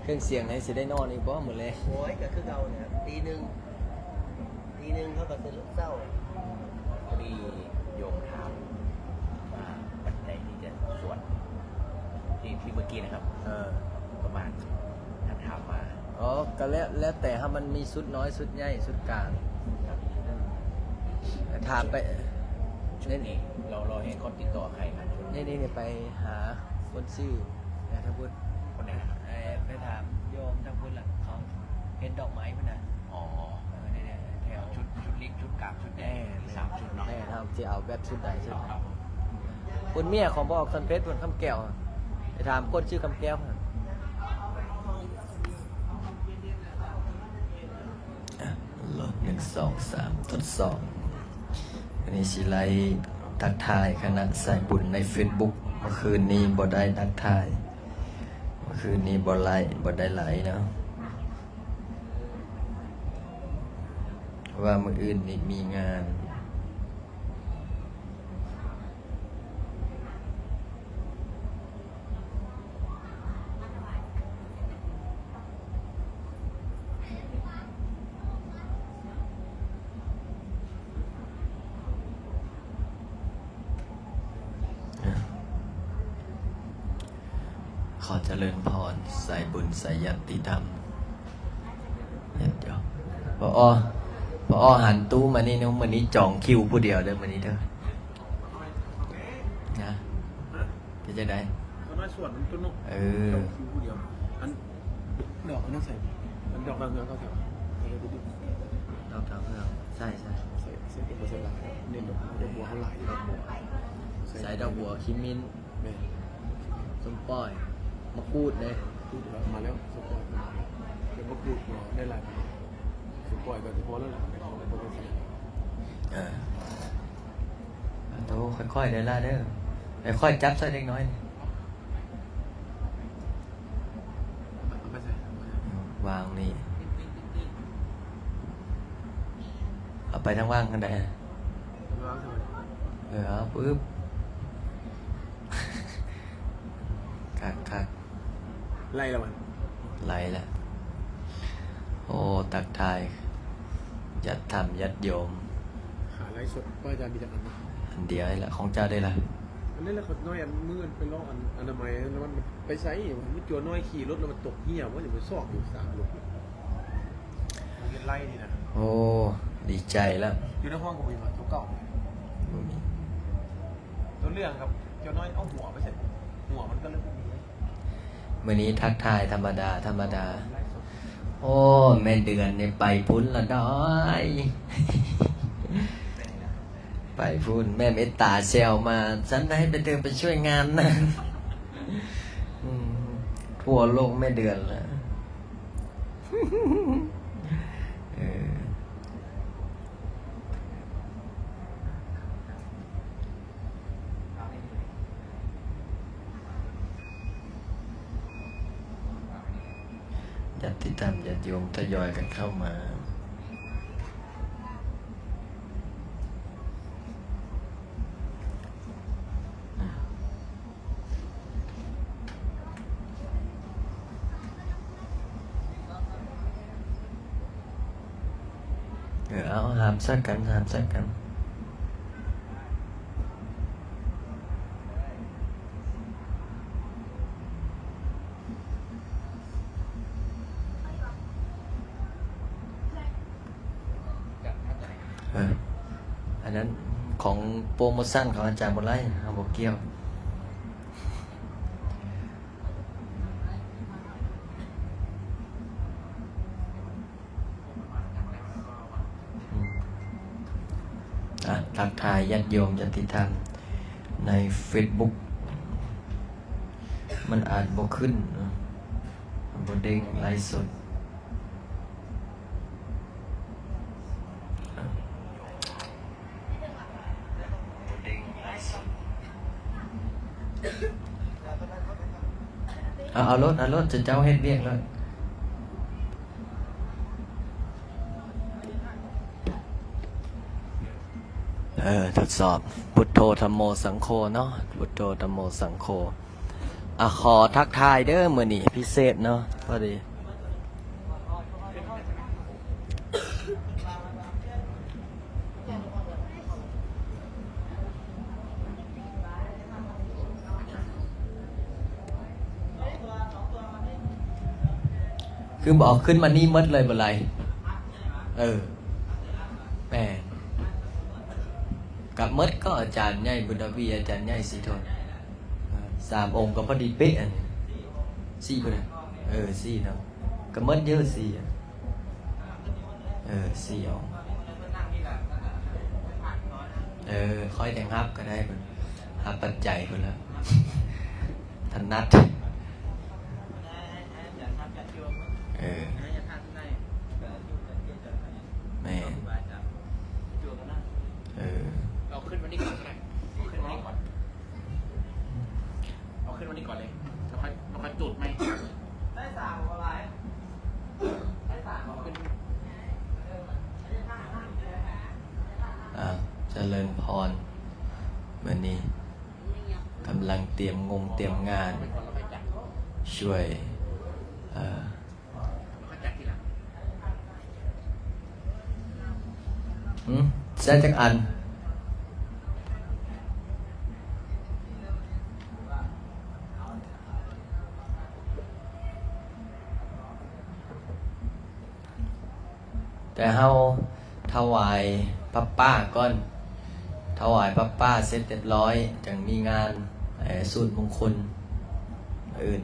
ເຄື່ອງສຽງໃຫ້ຊິໄດ້ນອນອີກບໍ່ມື້ແລງ? ໂອ້ຍ ກໍຄືເກົ່າແຫຼະ ຕີໜຶ່ງ ຕີໜຶ່ງເຮົາກໍຕື່ນເຊົ້າ. ພໍດີໂຍມຖາມວ່າບັນໄດທີ່ຈະສວດ ທີ່ ທີ່ເມື່ອກີ້ນະຄັບ ເອີ ປະມານ ທ່ານຖາມມາ. ອໍ ກໍແລ້ວ ແລ້ວແຕ່ ຖ້າມັນມີຊຸດນ້ອຍ ຊຸດໃຫຍ່ ຊຸດກາງ ຖາມໄປ ຊຸດນີ້ ລອ ລອໃຫ້ເຂົາຕິດຕໍ່ໃຜຄັບ? ນີ້ ນີ້ ນີ້ ໄປຫາຄົນຊື່ ນາຍທະວຸດ ຄົນໃດນະຄັບ? ເອີ ໄປຖາມໂຍມທາງພຸ້ນລະ ເຂົາເຮັດດອກໄມ້ພຸ້ນນະ. ອໍ ເອີ ນີ້ໆ ແຖວ ຊຸດ ຊຸດເລັກ ຊຸດກາງ ຊຸດໃຫຍ່ ແມ່ນ ມີສາມຊຸດເນາະ. ແມ່ນ ເຮົາຊິເອົາແບບຊຸດໃດຊຸດນັ້ນ. ຄົນເມຍຂອງບໍ່ອອກສັນເພັດ ເພິ່ນຄຳແກ້ວ ໄປຖາມຄົນຊື່ຄຳແກ້ວຫັ້ນ. ອ່ະ ລົງ ໜຶ່ງ ສອງ ສາມ ທົດສອບ. ວັນນີ້ຊິໄລ່ທັກທາຍຄະນະສາຍບຸນໃນເຟສບຸກ. ເມື່ອຄືນນີ້ບໍ່ໄດ້ທັກທາຍ ເມື່ອຄືນນີ້ບໍ່ໄລ່, ບໍ່ໄດ້ໄລ່ເນາະ ເພາະວ່າມື້ອື່ນນີ້ມີງານ. ຂໍຈະເລີນພອນ ສາຍບຸນ ສາຍຍາດຕິທຳ. ເຮັດຢູ່ ພໍອໍ ພໍອໍ ຫັນຕູ້ມານີ້ເນາະ. ມື້ນີ້ຈອງຄິວຜູ້ດຽວເດີ ມື້ນີ້ເດີ ນະ. ເປັນຈັ່ງໃດ? ເຂົາມາສວນນຳຕົ້ນເນາະ. ເອີ ດອກຄິວຜູ້ດຽວ. ອັນ ດອກອັນນັ້ນໃສ່ ອັນດອກດາວເຮືອງເຂົາໃສ່ ດອກດາວເຮືອງ ໃສ່ ໃສ່ ໃສ່ ໃສ່ບໍ່ໃສ່ຫຼາຍ ເນັ້ນດອກ ດອກບົວເຮົາຫຼາຍ ດອກບົວ ໃສ່ດອກບົວ ຂີ້ມິ້ນ ແມ່ນ ສົ້ມປ້ອຍ ໝາກກູດເດ້ ກູດມາແລ້ວ ສົ້ມປ້ອຍ ເປັນໝາກກູດບໍ່ໄດ້ຫຼາຍ ສົ້ມປ້ອຍກໍຊິພໍແລ້ວລະ ບໍ່ຕ້ອງໃສ່. ເອີ ໂຕ ຄ່ອຍໆ ເດີຫຼະເດີ ຄ່ອຍໆ ຈັບໃສ່ເດັກນ້ອຍນີ້ ເອົາໄປໃສ່ ວາງນີ້ ເອົາໄປທາງວາງຫັ້ນໄດ໋. ວາງໃສ່ ເອີ ເອົາປຶບ ຄັກໆ. ໄລ່ລະມັນ ໄລ່ລະ. ໂອ້ ທັກທາຍ ຍາດທຳ ຍາດໂຍມ. ຂາໄລສົດ ພະອາຈານມີຈັກອັນນະ? ອັນດຽວນີ້ລະ ຂອງເຈົ້າເດ້ລະ? ອັນນີ້ລະ ຂ້ອຍນ້ອຍ ອັນມື້ໄປລອກ ອັນອະນາໄມ ແລ້ວມັນໄປໃສ? ມັນຈົວນ້ອຍຂີ່ລົດ ແລ້ວມັນຕົກເຫຍບໍ່? ຢ່າໄປຊອກຢູ່ສາມລົດ ເຮັດໄລ່ນີ້ນະ. ໂອ້ ດີໃຈລະ. ຢູ່ໃນຫ້ອງກໍບໍ່ມີ ຕົວເກົ່າບໍ່ມີ ຕົວເຫຼືອງກັບຈົວນ້ອຍ ເອົາຫົວໄປໃສ? ຫົວມັນກໍເລີຍບໍ່ມີ. ມື້ນີ້ທັກທາຍທຳມະດາ ທຳມະດາ. ໂອ້ ແມ່ເດືອນນີ້ໄປພຸ້ນລະດອຍ ໄປພຸ້ນ. ແມ່ເມດຕາແຊວມາ ຊັ້ນໃດໄປເດີ ໄປຊ່ວຍງານນະ. ອືມ ທົ່ວໂລກແມ່ເດືອນລະ. ເອີ. ຍາດຕິທຳ ຍາດໂຍມທະຍອຍກັນເຂົ້າມາ. ເອີ ເອົາ ຫາມໃສ່ກັນ ຫາມໃສ່ກັນ. ເອີ ອັນນັ້ນຂອງໂປຣໂມຊັນຂອງອາຈານບໍ່ໄລ່ ເຮົາບໍ່ກ່ຽວ. ອາ ທັກທາຍຍາດໂຍມຍາດຕິທຳໃນເຟສບຸກ ມັນອາດບໍ່ຂຶ້ນເນາະ ມັນບໍ່ເດັ້ງໄລຟ໌ສົດ. ເອົາ ເອົາໂລດ ເອົາໂລດ ເຈົ້າເຮັດວຽກໂລດ. ເອີ ທົດສອບ ພຸດໂທ ທຳໂມ ສັງໂຄ ເນາະ ພຸດໂທ ທຳໂມ ສັງໂຄ. ອາ ຂໍທັກທາຍເດີ ມື້ນີ້ພິເສດເນາະ ພໍດີ ຄືບໍ່ເອົາຂຶ້ນມານີ້ໝົດເລີຍບໍ່ໄດ້? ເອີ ແມ່ນ ກະໝົດກໍອາຈານໃຫຍ່ບຸນທະວີ ອາຈານໃຫຍ່ສີທົນ ສາມອົງກໍພໍດີເປະ ອັນນີ້ ສີ່ພຸ້ນນະ ເອີ ສີ່ເນາະ ກໍໝົດເຍອະ ສີ່ ເອີ ສີ່ອົງ ເອີ ຂ້ອຍຈັ່ງຮັບກໍໄດ້ ເພິ່ນຮັບປັດໄຈພຸ້ນລະ ຖະໜັດ ເອີ ແມ່ນ ເອີ ເອົາຂຶ້ນມານີ້ກ່ອນກໍໄດ້ ເອົາຂຶ້ນມານີ້ກ່ອນ ເອົາຂຶ້ນມານີ້ກ່ອນເລີຍ ແລ້ວຄ່ອຍ ແລ້ວຄ່ອຍຈູດໃໝ່ ໄດ້ສາມບໍ່ຫຼາຍ ໄດ້ສາມບໍ່ຂຶ້ນ ອ່າ ຈະເລີນພອນ ມື້ນີ້ກຳລັງຕຽມງົງຕຽມງານ ຊ່ວຍ ເອີ ຫືມ ໃຊ້ຈັກອັນ? ແຕ່ເຮົາຖວາຍພະປ່າກ່ອນ ຖວາຍພະປ່າເສັດຮຽບຮ້ອຍ ຈັ່ງມີງານ ເອີ ສູດມົງຄົນມື້ອື່ນ.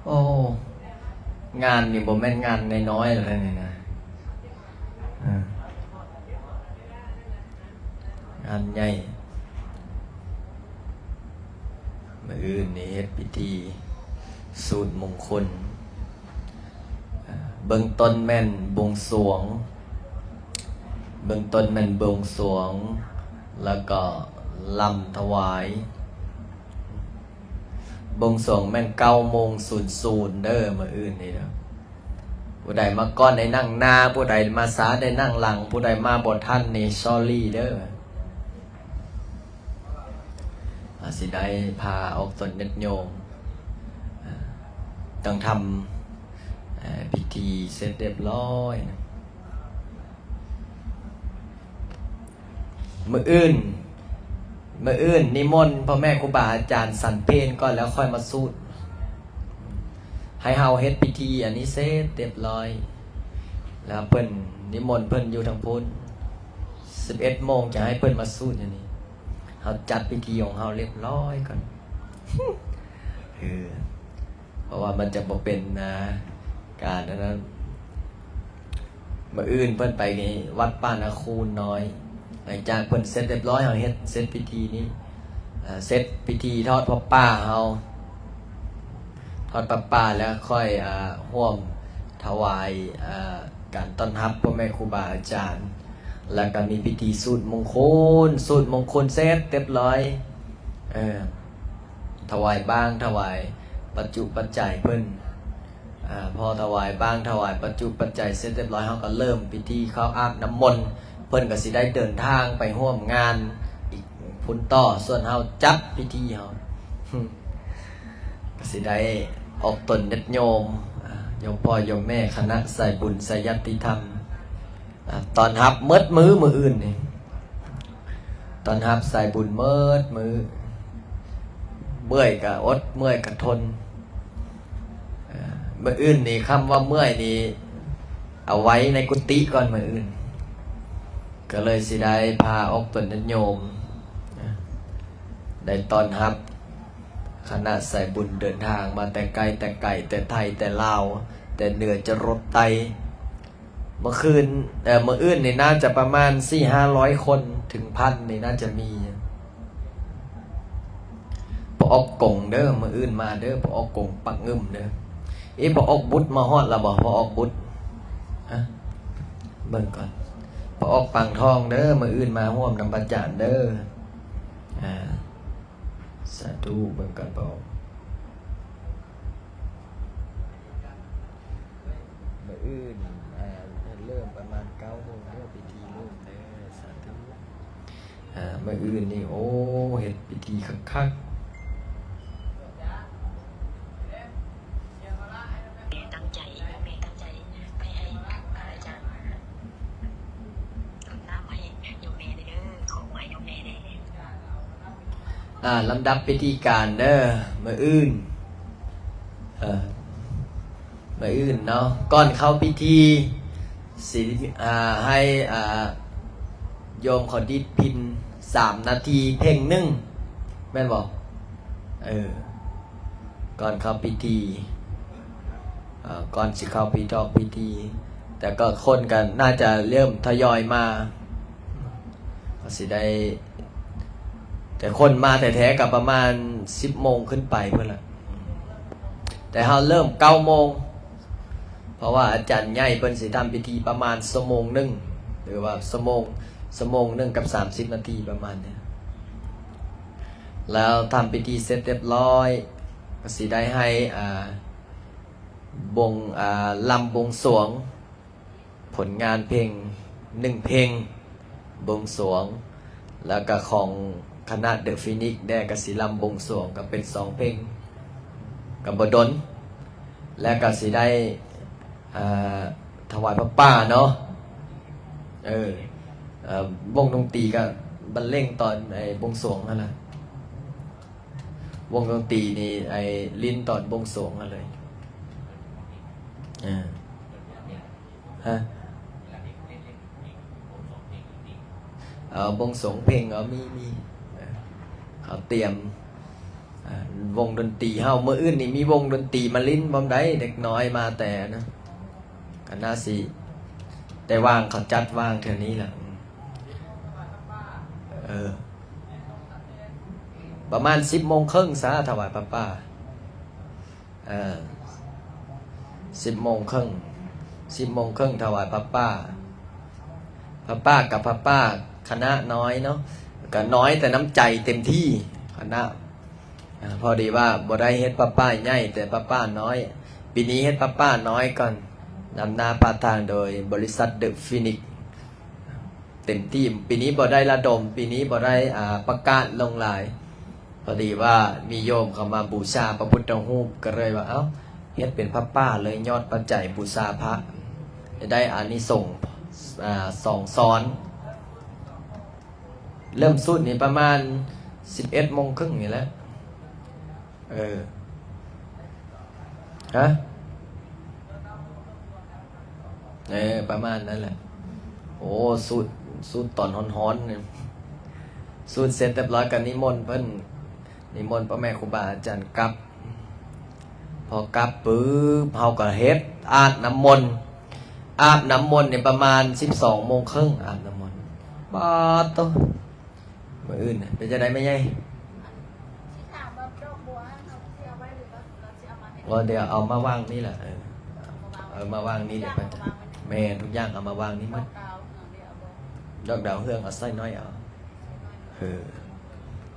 ໂອ້ ງານນີ້ບໍ່ແມ່ນງານນ້ອຍໆແລ້ວນີ້ນະ ເອີ ງານໃຫຍ່. ມື້ອື່ນນີ້ເຮັດພິທີສູດມົງຄົນ ເບື້ອງຕົ້ນແມ່ນບົວງສວງ ເບື້ອງຕົ້ນແມ່ນບົວງສວງ ແລ້ວກໍລຳຖວາຍ ບົວງສວງແມ່ນເກົ້າໂມງສູນສູນເດີ ມື້ອື່ນນີ້ເດີ. ຜູ້ໃດມາກ່ອນໄດ້ນັ່ງໜ້າ ຜູ້ໃດມາຊ້າໄດ້ນັ່ງຫຼັງ ຜູ້ໃດມາບໍ່ທັນນີ້ sorry ເດີ. ອາ ຊິໄດ້ພາອອກຕົນຍາດໂຍມ ອາ ຕ້ອງທຳ ອາ ພິທີເສັດຮຽບຮ້ອຍ. ມື້ອື່ນ ມື້ອື່ນນິມົນພໍ່ແມ່ຄູບາອາຈານສັນເພນກ່ອນ ແລ້ວຄ່ອຍມາສູດ. ໃຫ້ເຮົາເຮັດພິທີອັນນີ້ເສັດຮຽບຮ້ອຍ ແລ້ວເພິ່ນນິມົນເພິ່ນຢູ່ທາງພຸ້ນ ສິບເອັດໂມງຈະໃຫ້ເພິ່ນມາສູດຢູ່ນີ້. ເຮົາຈັດພິທີຂອງເຮົາຮຽບຮ້ອຍກ່ອນ ເອີ ເພາະວ່າມັນຈະບໍ່ເປັນ ອ່າ ການອັນນັ້ນ. ມື້ອື່ນເພິ່ນໄປວັດປ່ານາຄູນນ້ອຍ ຫຼັງຈາກເພິ່ນເສັດຮຽບຮ້ອຍ ເຮົາເຮັດເສັດພິທີນີ້ ເອີ ເສັດພິທີທອດຜ້າປ່າເຮົາ ທອດຜ້າປ່າແລ້ວຄ່ອຍ ອ່າ ຮ່ວມຖວາຍ ອ່າ ການຕ້ອນຮັບພໍ່ແມ່ຄູບາອາຈານ ແລ້ວກໍມີພິທີສູດມົງຄຸນ ສູດມົງຄຸນເສັດຮຽບຮ້ອຍ ເອີ ຖວາຍບ້າງ ຖວາຍປັດຈຸປັດໄຈເພິ່ນ ອາ ພໍຖວາຍບ້າງ ຖວາຍປັດຈຸປັດໄຈເສັດຮຽບຮ້ອຍ ເຮົາກໍເລີ່ມພິທີເຂົ້າອາບນ້ຳມົນ ເພິ່ນກໍຊິໄດ້ເດີນທາງໄປຮ່ວມງານອີກພຸ້ນຕໍ່ ສ່ວນເຮົາຈັດພິທີເຮົາ ກໍຊິໄດ້ອອກຕົນຍາດໂຍມ ອາ ໂຍມພໍ່ໂຍມແມ່ ຄະນະສາຍບຸນສາຍຍາດຕິທຳ ອາ ຕ້ອນຮັບໝົດມື້ ມື້ອື່ນນີ້ ຕ້ອນຮັບສາຍບຸນໝົດມື້ ເມື່ອຍກະອົດ ເມື່ອຍກະທົນ. ເອີ ມື້ອື່ນນີ້ ຄຳວ່າເມື່ອຍນີ້ ເອົາໄວ້ໃນກຸຕິກ່ອນ ມື້ອື່ນ ກໍເລີຍຊິໄດ້ພາອອກຕົນຍາດໂຍມ ໄດ້ຕ້ອນຮັບຄະນະສາຍບຸນເດີນທາງມາແຕ່ໄກແຕ່ໄກ ແຕ່ໄທແຕ່ລາວ ແຕ່ເໜືອຈະລົດໃຕ້. ເມື່ອຄືນ ເອີ ມື້ອື່ນນີ້ໜ້າຈະປະມານສີ່ຫ້າຮ້ອຍຄົນ ເຖິງພັນນີ້ໜ້າຈະມີ. ພໍ່ອອກກົງເດີ ມື້ອື່ນມາເດີ ພໍ່ອອກກົງປັກງຶມເດີ. ເອ ພໍ່ອອກບຸດມາຮອດລະບໍ່? ພໍ່ອອກບຸດ ຮະ ເບິ່ງກ່ອນ. ພໍ່ອອກປາງທອງເດີ ມື້ອື່ນມາຮ່ວມນຳພະອາຈານເດີ. ອາ ສາທຸ ເບິ່ງກ່ອນພໍ່ອອກ. ມື້ອື່ນ ເລີ່ມປະມານເກົ້າໂມງເດີ ພິທີ ອ່າ ມື້ອື່ນນີ້ ໂອ້ ເຮັດພິທີຄັກໆ. ແມ່ຕັ້ງໃຈ ແມ່ຕັ້ງໃຈໄປໃຫ້ພະອາຈານ ອາບນ້ຳໃຫ້ໂຍມແມ່ແດ່ເດີ ຂໍໃຫ້ໂຍມແມ່ແດ່. ອ່າ ລຳດັບພິທີການເດີ ມື້ອື່ນ ເອີ ມື້ອື່ນເນາະ ກ່ອນເຂົ້າພິທີ ຊິ ອ່າ ໃຫ້ ອ່າ ໂຍມເຂົາດີດພິນສາມນາທີເພັງໜຶ່ງ ແມ່ນບໍ່? ເອີ ກ່ອນເຂົ້າພິທີ ເອີ ກ່ອນຊິເຂົ້າພິທອກພິທີ ແຕ່ກໍຄົນກໍໜ້າຈະເລີ່ມທະຍອຍມາ ກໍຊິໄດ້ ແຕ່ຄົນມາແທ້ໆກໍປະມານສິບໂມງຂຶ້ນໄປພຸ້ນລະ ແຕ່ເຮົາເລີ່ມເກົ້າໂມງ ເພາະວ່າອາຈານໃຫຍ່ເພິ່ນຊິທຳພິທີປະມານຊົ່ວໂມງໜຶ່ງ ຫຼືວ່າຊົ່ວໂມງ ຊົ່ວໂມງໜຶ່ງກັບສາມສິບນາທີປະມານນີ້ ແລ້ວທຳພິທີເສັດຮຽບຮ້ອຍ ກໍຊິໄດ້ໃຫ້ ອ່າ ບົງ ອ່າ ລຳບົງສວງ ຜົນງານເພງໜຶ່ງເພງບົງສວງ ແລ້ວກະຂອງຄະນະເດີຟີນິກແດ່ກະຊິລຳບົງສວງ ກະເປັນສອງເພງ ກະບໍ່ດົນ ແລ້ວກະຊິໄດ້ ອ່າ ຖວາຍຜ້າປ່າເນາະ ເອີ ເອີ ວົງດົນຕີກະບັນເລງຕອນໄອ້ບົງສວງຫັ້ນລະ ວົງດົນຕີນີ້ໄອ້ຫຼິ້ນຕອນບົງສວງຫັ້ນເລີຍ ເອີ. ຮະ ເອີ ບົງສວງເພງ ເອີ ມີ ມີ ເອີ ເຂົາຕຽມ ເອີ ວົງດົນຕີເຮົາ ມື້ອື່ນນີ້ມີວົງດົນຕີມາຫຼິ້ນພ້ອມໃດ ເດັກນ້ອຍມາແຕ່ນະ ກະໜ້າຊິໄດ້ວ່າງ ເຂົາຈັດວ່າງເທື່ອນີ້ລະ ເອີ ປະມານສິບໂມງເຄິ່ງຊະ ຖວາຍຜ້າປ່າ. ເອີ ສິບໂມງເຄິ່ງ ສິບໂມງເຄິ່ງຖວາຍຜ້າປ່າ ຜ້າປ່າກັບຜ້າປ່າຄະນະນ້ອຍເນາະ ກະນ້ອຍແຕ່ນ້ຳໃຈເຕັມທີ່ຄະນະ ເອີ ພໍດີວ່າບໍ່ໄດ້ເຮັດຜ້າປ່າໃຫຍ່ ແຕ່ຜ້າປ່ານ້ອຍ ປີນີ້ເຮັດຜ້າປ່ານ້ອຍກ່ອນ ນຳໜ້າປະທານໂດຍບໍລິສັດເດີຟີນິກ ເຕັມທີ່ ປີນີ້ບໍ່ໄດ້ລະດົມ ປີນີ້ບໍ່ໄດ້ ອ່າ ປະກາດລົງຫຼາຍ ພໍດີວ່າມີໂຍມເຂົາມາບູຊາພະພຸດທະຮູບ ກໍເລີຍວ່າ ເອົ້າ ເຮັດເປັນຜ້າປ່າເລີຍ ຍອດປັດໄຈບູຊາພະ ຈະໄດ້ອານິສົງ ອ່າ ສອງຊ້ອນ ເລີ່ມສູດນີ້ປະມານສິບເອັດໂມງເຄິ່ງນີ້ແຫຼະ. ເອີ ຮະ ເອີ ປະມານນັ້ນແຫຼະ. ໂອ້ ສູດ ສູດຕອນຮ້ອນໆ ສູດເສັດຮຽບຮ້ອຍກໍນິມົນເພິ່ນ ນິມົນພໍ່ແມ່ຄູບາອາຈານກັບ. ພໍກັບປຶບ ເຮົາກໍເຮັດອາບນ້ຳມົນ ອາບນ້ຳມົນນີ້ປະມານສິບສອງໂມງເຄິ່ງ ອາບນ້ຳມົນ. ປາດໂທ້ ມື້ອື່ນເປັນຈັ່ງໃດແມ່ໃຫຍ່? ວ່າດຽວເອົາມາວາງນີ້ແຫຼະ ເອີ ເອົາມາວາງນີ້ແຫຼະ. ແມ່ນ ທຸກຢ່າງເອົາມາວາງນີ້ໝົດ. ດອກດາວເຮືອງເອົາໃສ່ໜ້ອຍເອົາ ເອີ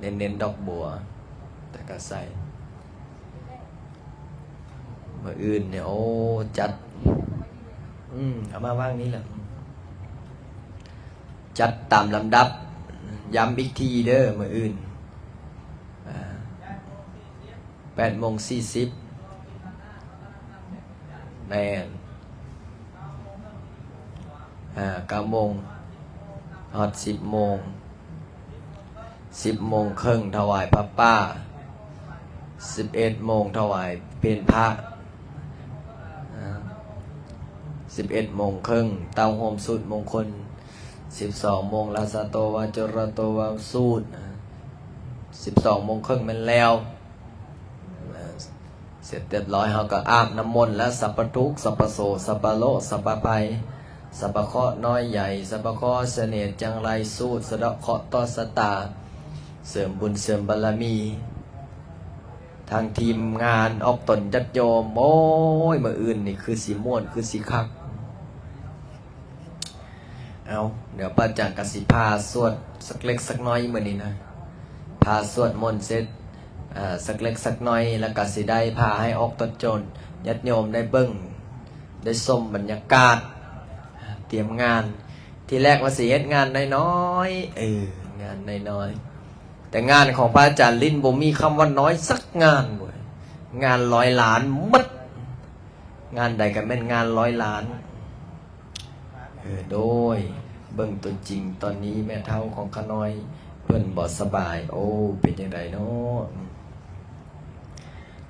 ເນັ້ນໆ ດອກບົວ ແຕ່ກໍໃສ່. ມື້ອື່ນນີ້ ໂອ້ ຈັດ ອືມ ເອົາມາວາງນີ້ແຫຼະ ຈັດຕາມລຳດັບ. ຢ້ຳອີກທີເດີ ມື້ອື່ນ ອ່າ ແປດໂມງສີ່ສິບ ແມ່ນ ອ່າ ເກົ້າໂມງ ຮອດສິບໂມງ. ສິບໂມງເຄິ່ງຖວາຍຜ້າປ່າ, ສິບເອັດໂມງຖວາຍເພນພະ, ອາ ສິບເອັດໂມງເຄິ່ງເຕົ້າໂຮມສູດມົງຄົນ, ສິບສອງໂມງລາຊະໂຕວາຈຸລະໂຕວາສູດ, ອາ ສິບສອງໂມງເຄິ່ງແມ່ນແລ້ວ. ເສັດຮຽບຮ້ອຍ ເຮົາກໍອາບນ້ຳມົນແລ້ວ ສັບພະທຸກ ສັບພະໂສ ສັບພະໂລກ ສັບພະໄພ ສັບພະເຄາະນ້ອຍໃຫຍ່ ສັບພະເຄາະສະເໜດຈັງໄລສູດ ສະເດາະເຄາະຕໍ່ຊະຕາ ເສີມບຸນເສີມບາລະມີ ທັງທີມງານອອກຕົນຍາດໂຍມ. ໂອ້ຍ ມື້ອື່ນນີ້ຄືຊິມ່ວນ ຄືຊິຄັກ. ເອົາ ດຽວພະອາຈານກະຊິພາສວດສັກເລັກສັກນ້ອຍມື້ນີ້ນະ, ພາສວດມົນເສັດ ເອີ ສັກເລັກສັກນ້ອຍ ແລ້ວກະຊິໄດ້ພາໃຫ້ອອກຕົນໂຈນຍາດໂຍມໄດ້ເບິ່ງ ໄດ້ຊົມບັນຍາກາດ ຕຽມງານ ທີແລກວ່າຊິເຮັດງານນ້ອຍໆ ເອີ ງານນ້ອຍໆ ແຕ່ງານຂອງພະອາຈານລິນບໍ່ມີຄຳວ່ານ້ອຍສັກງານເວີຍ ງານຮ້ອຍລ້ານໝົດ ງານໃດກໍແມ່ນງານຮ້ອຍລ້ານ. ເອີ ໂດຍ ເບິ່ງຕົວຈິງ ຕອນນີ້ແມ່ເຖົ້າຂອງຂ້ານ້ອຍເພິ່ນບໍ່ສະບາຍ. ໂອ້ ເປັນຈັ່ງໃດເນາະ?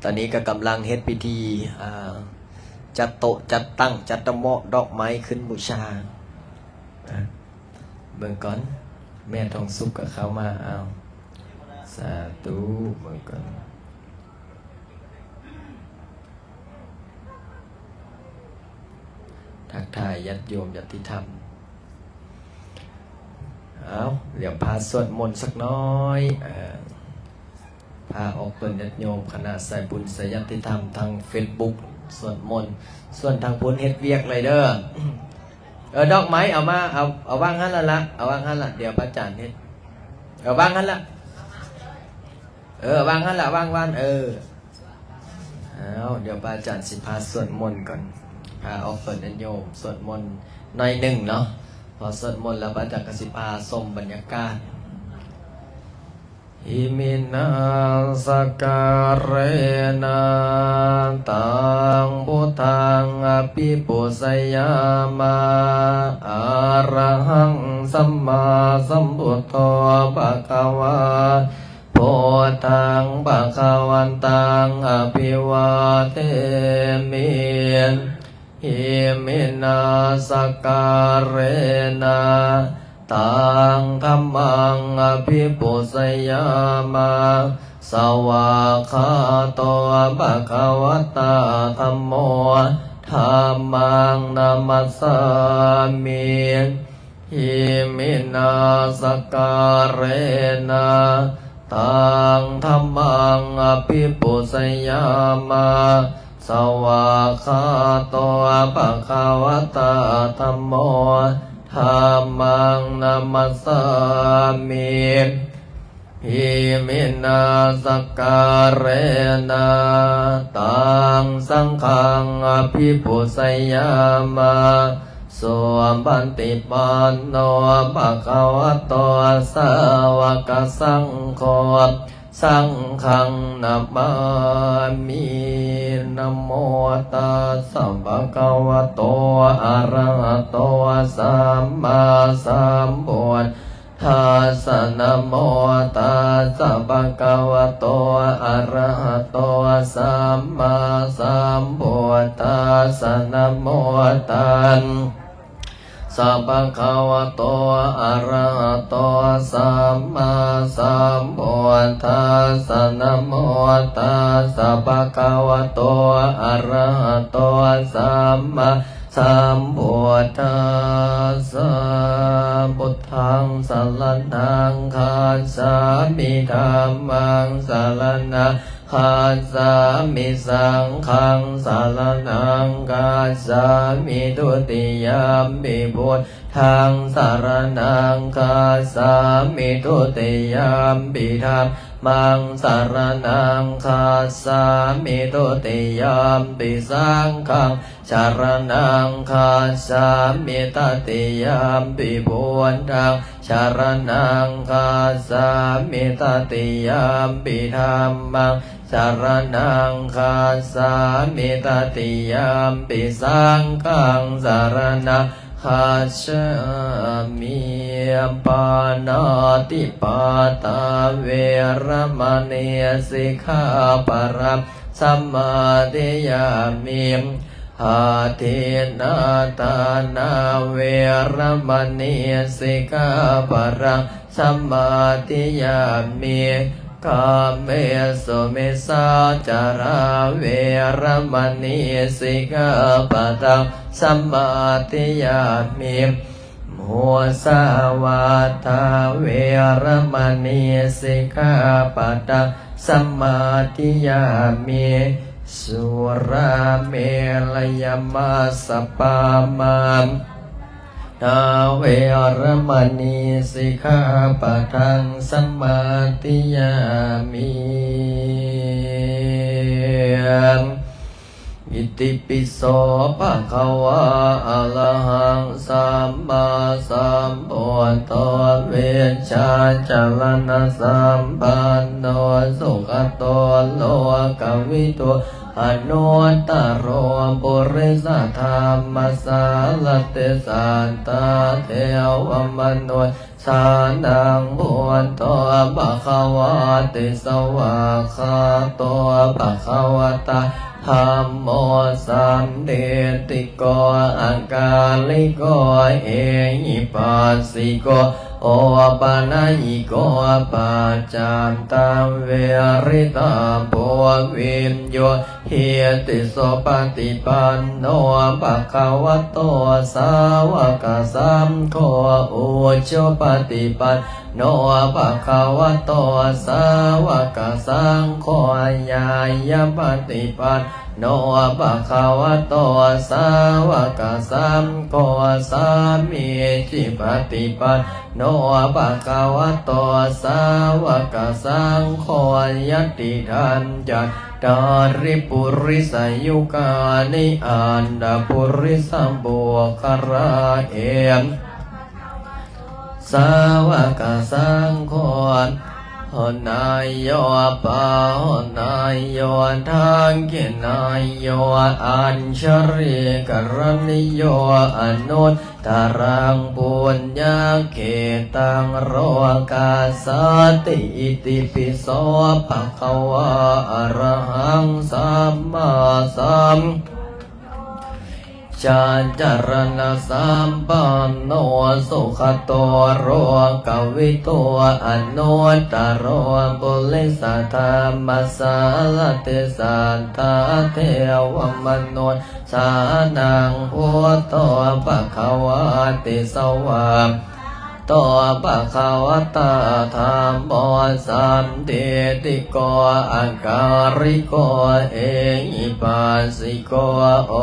ຕອນນີ້ກໍກຳລັງເຮັດພິທີ ອ່າ ຈັດໂຕະ ຈັດຕັ່ງ ຈັດຕະເໝາະ ດອກໄມ້ຂຶ້ນບູຊາ. ອ່າ ເບິ່ງກ່ອນ ແມ່ທອງສຸກກໍເຂົ້າມາ. ອ້າວ ສາທຸ ເບິ່ງກ່ອນ. ທັກທາຍຍາດໂຍມຍາດຕິທຳ. ເອົາ ດຽວພາສວດມົນສັກໜ້ອຍ ເອີ ພາອອກຕົນຍາດໂຍມຄະນະສາຍບຸນສາຍຍາດຕິທຳທາງເຟສບຸກສວດມົນ. ສ່ວນທາງພຸ້ນເຮັດວຽກເລີຍເດີ. ເອີ ດອກໄມ້ເອົາມາ ເອົາ ເອົາວາງຫັ້ນລະລະ ເອົາວາງຫັ້ນລະ ດຽວພະອາຈານເຮັດ ເອົາວາງຫັ້ນລະ. ເອີ ວາງຫັ້ນລະ ວາງ ວາງ ເອີ. ອ້າວ ດຽວພະອາຈານຊິພາສວດມົນກ່ອນ ພາອອກຕົນຍາດໂຍມສວດມົນໜ້ອຍໜຶ່ງເນາະ. ພໍສວດມົນແລ້ວ ພະອາຈານກໍຊິພາຊົມບັນຍາກາດ. Iminā sakkārena taṃ buddhaṃ abhipūjayāma. Arahaṃ sammāsambuddho bhagavā, buddhaṃ bhagavantaṃ abhivādemi. Iminā sakkārena taṃ dhammaṃ abhipūjayāma. Svākkhāto bhagavatā dhammo, dhammaṃ namassāmi. Iminā sakkārena taṃ dhammaṃ abhipūjayāma. Svākkhāto bhagavatā dhammo, dhammaṃ namassāmi. Iminā sakkārena taṃ saṅghaṃ abhipūjayāma. Supaṭipanno bhagavato sāvakasaṅgho, saṅghaṃ namāmi. Namo tassa bhagavato arahato sammāsambuddhassa. Namo tassa bhagavato arahato sammāsambuddhassa. Namo tassa bhagavato arahato sammāsambuddhassa. Namo tassa bhagavato arahato sammā sambuddhassa. Buddhaṃ saraṇaṃ gacchāmi. Dhammaṃ saraṇaṃ gacchāmi. Saṅghaṃ saraṇaṃ gacchāmi. Dutiyampi buddhaṃ saraṇaṃ gacchāmi. Dutiyampi dhammaṃ saraṇaṃ gacchāmi. Dutiyampi saṅghaṃ saraṇaṃ gacchāmi. Tatiyampi buddhaṃ saraṇaṃ gacchāmi. Tatiyampi dhammaṃ saraṇaṃ gacchāmi. Tatiyampi saṅghaṃ saraṇaṃ gacchāmi. Pāṇātipātā veramaṇī sikkhāpadaṃ samādiyāmi. Adinnādānā veramaṇī sikkhāpadaṃ samādiyāmi. Kāmesu micchācārā veramaṇī sikkhāpadaṃ samādiyāmi. Musāvādā veramaṇī sikkhāpadaṃ samādiyāmi. Surāmerayamajjapamādaṭṭhānā veramaṇī sikkhāpadaṃ samādiyāmi. ອິຕິປິໂສ ພະຄະວາ ອະລະຫັງ ສຳມາສຳພຸດໂທ ວິຊາຈາລະນະສຳປັນໂນ ສຸຂະໂຕ ໂລກະວິທູ ອະນຸດຕະໂລ ປຸລິສະທຳມະສາລະຕິ ສັດຖາເທວະມະນຸດສານັງ ພຸດໂທ ພະຄະວາຕິ ສະຫວາກຂາໂຕ ພະຄະວະຕາ ທຳໂມ ສັນທິດຖິໂກ ອາກາລິໂກ ເອຫິປັດສິໂກ ໂອປະນະຍິໂກ ປັດຈັນຕັງ ວຽລິຕະໂພ ວິນຍູ ຫິຕິ ສຸປະຕິປັນໂນ ພະຄະວະໂຕ ສາວະກະສັງໂຄ ອຸຈຸປະຕິປັນໂນ ພະຄະວະໂຕ ສາວະກະສັງໂຄ ຍາຍະປະຕິປັນໂນ ພະຄະວະໂຕ ສາວະກະສັງໂຄ ສາມີຈິປະຕິປັນໂນ ພະຄະວະໂຕ ສາວະກະສັງໂຄ ຍະຕິທັນຈັດ ຕາລິ ປຸລິສະຍຸການິ ອັດຕະປຸລິສະບຸກຄະລາ ເອ ສາວະກະສັງໂຄ ໂຫນາໂຍ ປາໂຫນາໂຍ ທັກຂິນາໂຍ ອັນຊະລີກະລະນິໂຍ ອະນຸດຕະລັງ ປຸນຍະເຂຕັງ ໂລກັດສາຕິ ອິຕິປິໂສ ພະຄະວາ ອະລະຫັງ ສຳມາສຳ ຈັດຈາລະນະສຳປັນໂນ ສຸຂະໂຕ ໂລກະວິທູ ອະນຸດຕະໂລ ປຸລິສະທຳມະສາລະຕິ ສັດຖາເທວະມະນຸດສານັງ ພຸດໂທ ພະຄະວາຕິ ສະຫວາກ ໂຕ ພະຄະວະຕາ ທຳໂມ ສັນທິດຖິໂກ ອາກາລິໂກ ເອຫິປັດສິໂກ ໂອ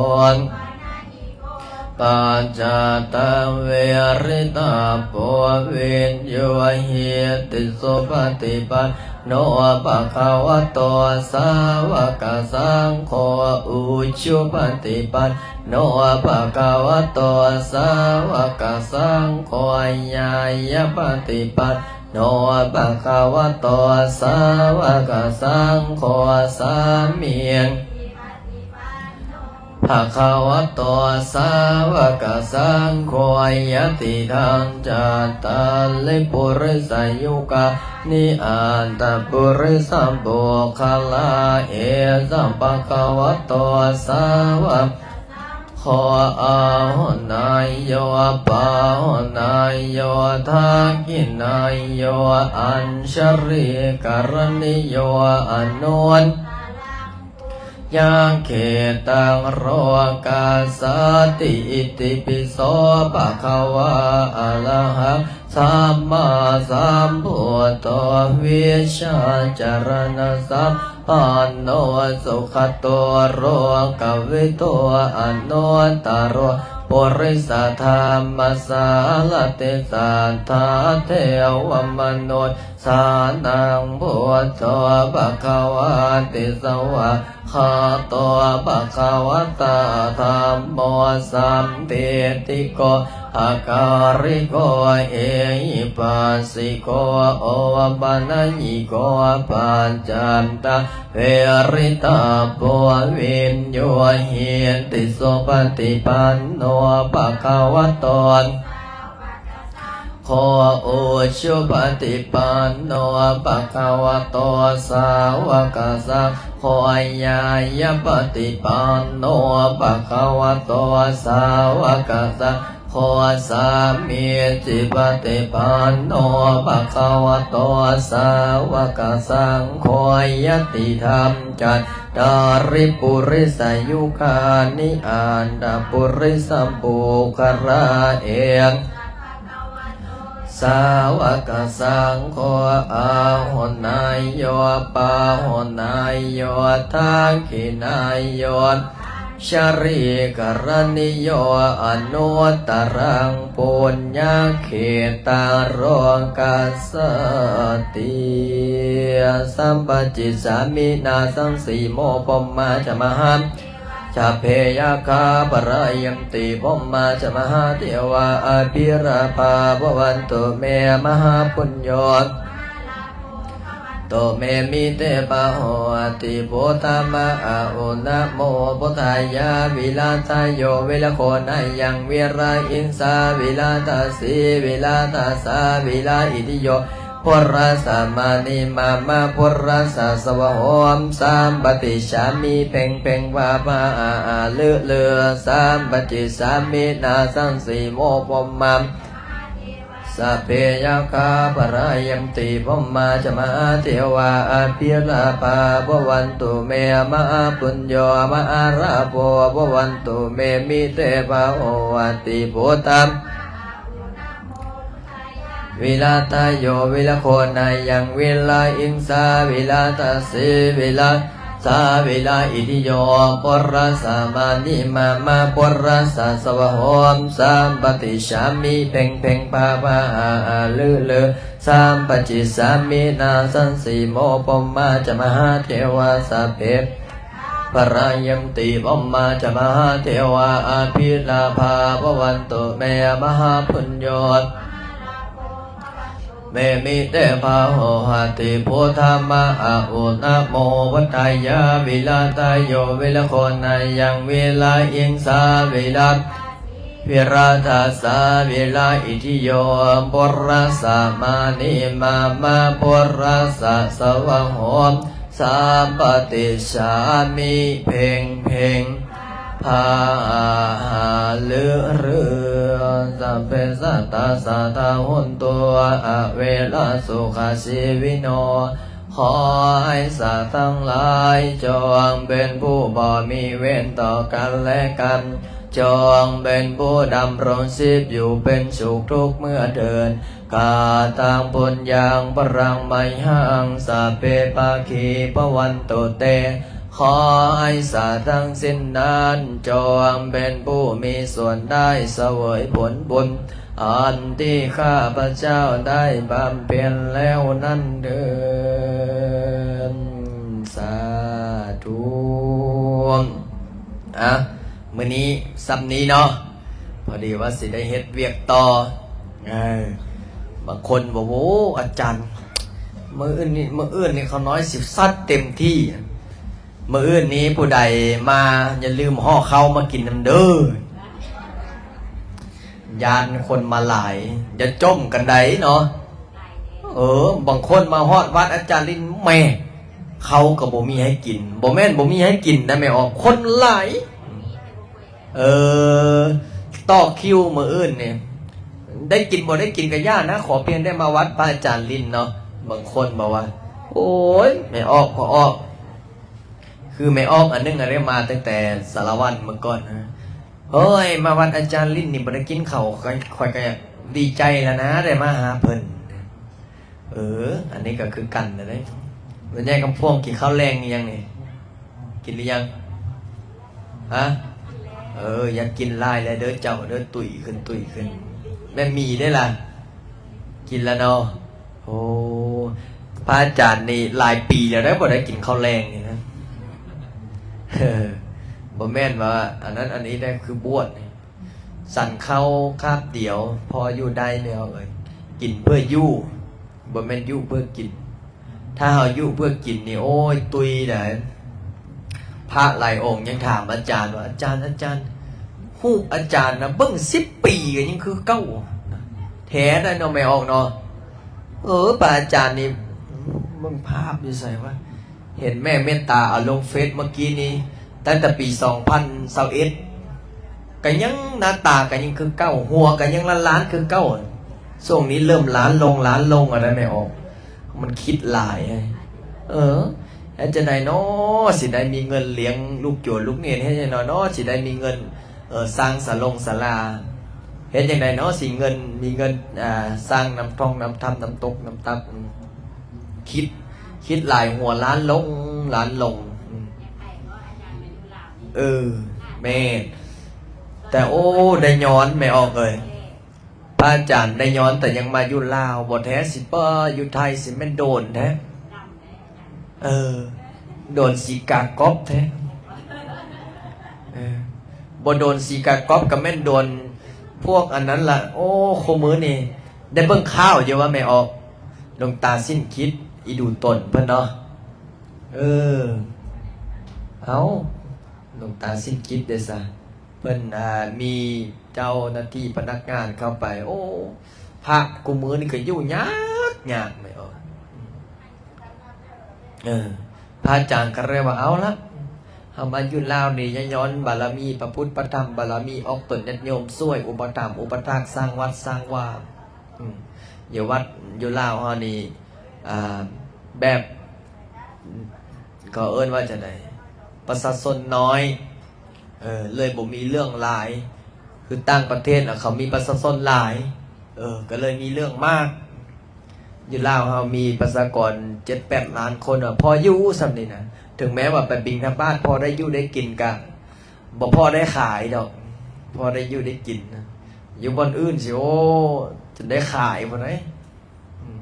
ປັດຈັນຕັງ ວຽລິຕະໂພ ວິນຍູ ຫິຕິ ສຸປະຕິປັນໂນ ພະຄະວະໂຕ ສາວະກະສັງໂຄ ອຸຈຸປະຕິປັນໂນ ພະຄະວະໂຕ ສາວະກະສັງໂຄ ຍາຍະປະຕິປັນໂນ ພະຄະວະໂຕ ສາວະກະສັງໂຄ ສາມີ ພະຄະວະໂຕ ສາວະກະສັງໂຄ ຍະຕິທັນຈັດຕາລິ ປຸລິສະຍຸການິ ອັດຕະປຸລິສະບຸກຄະລາ ເອສະ ພະຄະວະໂຕ ສາວະ ໂຄ ອາໂຫນາໂຍ ປາໂຫນາໂຍ ທັກຂິນາໂຍ ອັນຊະລີກະລະນິໂຍ ອະນຸດຍະເຂຕັງ ໂລກັດສາຕິ ອິຕິປິໂສ ພະຄະວາ ອະລະຫັງ ສຳມາສຳພຸດໂທ ວິຊາຈາລະນະສຳ ປັນໂນ ສຸຂະໂຕ ໂລກະວິທູ ອະນຸດຕະໂລ ປຸລິສະທຳມະສາລະຕິ ສັດຖາເທວະມະນຸດສານັງ ພຸດໂທ ພະຄະວາຕິ ສະຫວາກຂາໂຕ ພະຄະວະຕາ ທຳໂມ ສັນທິດຖິໂກ ອາກາລິໂກ ເອຫິປັດສິໂກ ໂອປະນະຍິໂກ ປັດຈັນຕັງ ວຽລິຕະໂພ ວິນຍູ ຫິຕິ ສຸປະຕິປັນໂນ ພະຄະວະໂຕ ໂຄ ອຸຈຸປະຕິປັນໂນ ພະຄະວະໂຕ ສາວະກະສັງໂຄ ຍາຍະປະຕິປັນໂນ ພະຄະວະໂຕ ສາວະກະສັງ ໂຄ ສາມີຈິປະຕິປັນໂນ ພະຄະວະໂຕ ສາວະກະສັງໂຄ ຍະຕິທຳຈັດຕາລິ ປຸລິສະຍຸຄານິ ອັດຕະປຸລິສະບຸກຄະລາ ເອ ສາວະກະສັງໂຄ ອາໂຫນາໂຍ ປາໂຫນາໂຍ ທັກຂິນາໂຍ ຊະລີກະລະນິໂຍ ອະນຸດຕະລັງ ປຸນຍະເຂຕັງ ໂລກັດສາຕິ ສຳປະຈິດສາມິນາ ສັງສີໂມ ພົມມາຈະມະຫັງ ສັບເພ ຍັກຂາ ປະລາຍັນຕິ ພົມມາ ຈະ ມະຫາເທວາ ອະພິລາພາ ພະວັນຕຸ ເມ ມະຫາປຸນໂຍ ຕຸ ເມ ມິເຕ ພາໂຫ ອະຕິ ພຸດທະ ມະ ອະ ອຸ ນະໂມ ພຸດທາຍາ ວິລາທະໂຍ ວິລະໂຄ ນາຍັງ ວິລາ ອິງສາ ວິລາ ຕາສີ ວິລາ ຕາສາ ວິລາ ອິທິໂຍ ພຸລະສະ ມານິ ມາ ມະ ພຸລະສະ ສະວະໂຫ ສາມປະຕິສາມິ ເພັງ ເພັງ ພາ ພາ ອາ ອາ ລື ລື ສາມປະຕິສາມິ ນາສັງສີໂມ ພົມມາ ສັບເພ ຍັກຂາ ປະລາຍັນຕິ ພົມມາ ຈະ ມະຫາເທວາ ອະພິລາພາ ພະວັນຕຸ ເມ ມະຫາປຸນໂຍ ມະຫາລາໂພ ພະວັນຕຸ ເມ ມິເຕ ພາໂຫ ອະຕິ ພຸດທະ ວິລາທະໂຍ ວິລະໂຄ ນາຍັງ ວິລາ ອິງສາ ວິລາ ຕາສີ ວິລາ ສາ ວິລາ ອິທິໂຍ ປຸລະສະ ມານິ ມາ ມະ ປຸລະສະ ສະວະໂຫ ສາມປະຕິສາມິ ເພັງ ເພັງ ພາ ພາ ອາ ອາ ລື ລື ສາມປະຕິສາມິ ນາສັງສີໂມ ພົມມາ ຈະ ມະຫາເທວາ ສັບເພ ພະລາຍັນຕິ ພົມມາ ຈະ ມະຫາເທວາ ອະພິລາພາ ພະວັນຕຸ ເມ ມະຫາປຸນໂຍ ເມ ມິເຕ ພາໂຫ ຫະຕິ ພຸດທະ ມະ ອະ ອຸ ນະໂມ ພຸດທາຍາ ວິລາທະໂຍ ວິລະໂຄ ນາຍັງ ວິລາ ອິງສາ ວິລາ ວິລາ ຕາສາ ວິລາ ອິທິໂຍ ປຸລະສະ ມານິ ມາ ມະ ປຸລະສະ ສະວະໂຫ ສາມປະຕິສາມິ ເພັງ ເພັງ ພາ ຫາ ລື ລື ສັບເພ ສັດຕາ ສາທາ ໂຫນຕຸ ອະເວລາ ສຸຂະ ຊີວິໂນ ຂໍໃຫ້ສັດທັງຫຼາຍ ຈົ່ງເປັນຜູ້ບໍ່ມີເວນຕໍ່ກັນແລະກັນ, ຈົ່ງເປັນຜູ້ດຳລົງຊີບຢູ່ເປັນສຸກທຸກເມື່ອເທີນ. ກະຕັງ ປຸນຍັງ ພະລັງ ມະຫັງ ສັບເພ ພາຄີ ພະວັນຕຸ ເຕ ຂໍໃຫ້ສັດທັງສິ້ນນັ້ນ ຈົ່ງເປັນຜູ້ມີສ່ວນໄດ້ສະເຫວີຍຜົນບຸນ ອັນທີ່ຂ້າພະເຈົ້າໄດ້ບຳເພັນແລ້ວນັ້ນເທີ້ນ. ສາທຸ. ອ່ະ ມື້ນີ້ສ່ຳນີ້ເນາະ, ພໍດີວ່າຊິໄດ້ເຮັດວຽກຕໍ່. ເອີ ບາງຄົນບອກ ໂອ້ ອາຈານ ມື້ອື່ນນີ້ ມື້ອື່ນນີ້ຂ້ານ້ອຍຊິຊັດເຕັມທີ່. ມື້ອື່ນນີ້ຜູ້ໃດມາ ຢ່າລືມຫໍ່ເຂົ້າມາກິນນຳເດີ. ຢ້ານຄົນມາຫຼາຍ ຢ່າຈົ່ມກັນໃດເນາະ. ເອີ ບາງຄົນມາຮອດວັດອາຈານລິນ ແໝ່ ເຂົ້າກໍບໍ່ມີໃຫ້ກິນ. ບໍ່ແມ່ນບໍ່ມີໃຫ້ກິນນະແມ່ອອກ, ຄົນຫຼາຍ. ເອີ ຕໍ່ຄິວມື້ອື່ນນີ້ ໄດ້ກິນບໍ່ໄດ້ກິນກໍຢ່ານະ, ຂໍພຽງແຕ່ມາວັດພະອາຈານລິນເນາະ. ບາງຄົນບອກວ່າ ໂອ້ຍ ແມ່ອອກ ພໍ່ອອກ ຄືແມ່ອອກອັນໜຶ່ງ ອັນນີ້ມາຕັ້ງແຕ່ສາລະວັນເມື່ອກ່ອນນະ. ໂອ້ຍ ມາວັດອາຈານລິນນີ້ບໍ່ໄດ້ກິນເຂົ້າ, ຂ້ອຍ ຂ້ອຍກໍດີໃຈແລ້ວນະ ໄດ້ມາຫາເພິ່ນ. ເອີ ອັນນີ້ກໍຄືກັນນະເດ້. ແມ່ໃຫຍ່ຄຳພວງ ກິນເຂົ້າແລງອີ່ຫຍັງນີ້? ກິນຫຼືຍັງ? ຮະ? ເອີ ຢ່າກິນຫຼາຍແລ້ວເດີເຈົ້າເດີ, ຕຸ້ຍຂຶ້ນ ຕຸ້ຍຂຶ້ນ. ແມ່ໝີເດ້ລະ? ກິນແລ້ວເນາະ. ໂອ້ ພະອາຈານນີ້ຫຼາຍປີແລ້ວເດ້ ບໍ່ໄດ້ກິນເຂົ້າແລງນີ້ນະ. ບໍ່ແມ່ນວ່າອັນນັ້ນອັນນີ້ໄດ້ ຄືບວດນີ້ ສັນເຂົ້າຄາບດຽວ ພໍຢູ່ໄດ້ແລ້ວເອີຍ. ກິນເພື່ອຢູ່ ບໍ່ແມ່ນຢູ່ເພື່ອກິນ. ຖ້າເຮົາຢູ່ເພື່ອກິນນີ້ ໂອ້ຍ ຕຸ້ຍໄດ໋. ພະຫຼາຍອົງຍັງຖາມອາຈານວ່າ ອາຈານ ອາຈານ ຮູບອາຈານນະ ເບິ່ງສິບປີກໍຍັງຄືເກົ່າ. ແທ້ໄດ໋ເນາະ ແມ່ອອກເນາະ. ເອີ ພະອາຈານນີ້ ເບິ່ງພາບຢູ່ໃສວະ? ເຫັນແມ່ເມດຕາເອົາລົງເຟສເມື່ອກີ້ນີ້ ຕັ້ງແຕ່ປີສອງພັນຊາວເອັດ ກໍຍັງ ໜ້າຕາກໍຍັງຄືເກົ່າ, ຫົວກໍຍັງລ້ານໆຄືເກົ່າ. ຊ່ວງນີ້ເລີ່ມລ້ານລົງ ລ້ານລົງ ອະໄລແມ່ອອກ. ມັນຄິດຫຼາຍ. ເອີ ເຮັດຈັ່ງໃດເນາະ ຊິໄດ້ມີເງິນລ້ຽງລູກໂຈນລູກເໜນ? ເຮັດຈັ່ງໃດເນາະ ຊິໄດ້ມີເງິນ ເອີ ສ້າງສາລົງສາລາ? ເຮັດຈັ່ງໃດເນາະ ຊິເງິນ ມີເງິນ ອ່າ ສ້າງນ້ຳທ່ອງນ້ຳທຳ ນ້ຳຕົກນ້ຳຕັກ? ອືມ ຄິດ ຄິດຫຼາຍ ຫົວລ້ານລົງ ລ້ານລົງ. ອືມ ເອີ ແມ່ນ. ແຕ່ ໂອ້ ໄດ້ຍ້ອນ ແມ່ອອກເອີຍ. ພະອາຈານໄດ້ຍ້ອນ ແຕ່ຍັງມາຢູ່ລາວ ບໍ່ແທ້ຊິໄປຢູ່ໄທຊິແມ່ນໂດນແທ້. ເອີ ໂດນສີກາກອບແທ້. ບໍ່ໂດນສີກາກອບ ກໍແມ່ນໂດນພວກອັນນັ້ນລະ. ໂອ້ ຄູ່ມື້ນີ້ໄດ້ເບິ່ງຂ່າວຢູ່ວ່າແມ່ອອກ ຫຼວງຕາສິນຄິດ ອີດູຕົນເພິ່ນເນາະ. ເອີ ເອົ້າ ຫຼວງຕາສິນຄິດເດ້ຊະ ເພິ່ນ ອ່າ ມີເຈົ້າໜ້າທີ່ພະນັກງານເຂົ້າໄປ. ໂອ້ ພະຄູ່ມື້ນີ້ກໍຢູ່ຍາກ ຍາກແມ່ອອກ. ເອີ ພະອາຈານກໍເລີຍວ່າ ເອົາລະ ເຮົາມາຢູ່ລາວນີ້ ຍ້ອນບາລະມີພະພຸດພະທຳ ບາລະມີອອກຕົນຍາດໂຍມ ຊ່ວຍອຸປະຖຳອຸປະຖາກ ສ້າງວັດສ້າງວາ. ອືມ ຢູ່ວັດຢູ່ລາວເຮົານີ້ ອ່າ ແບບ ເຂົາເອີ້ນວ່າຈັ່ງໃດ ປະຊາຊົນນ້ອຍ ເອີ ເລີຍບໍ່ມີເລື່ອງຫຼາຍ. ຄືຕ່າງປະເທດນະ ເຂົາມີປະຊາຊົນຫຼາຍ ເອີ ກໍເລີຍມີເລື່ອງມາກ. ຢູ່ລາວເຮົາມີປະຊາກອນເຈັດແປດລ້ານຄົນ ພໍຢູ່ສ່ຳນີ້ນະ. ເຖິງແມ້ວ່າໄປບິນທະບາດ ພໍໄດ້ຢູ່ໄດ້ກິນ ກະບໍ່ພໍໄດ້ຂາຍດອກ ພໍໄດ້ຢູ່ໄດ້ກິນ. ຢູ່ບ່ອນອື່ນຊິ ໂອ້ ຈົນໄດ້ຂາຍພຸ້ນໃດ. ອືມ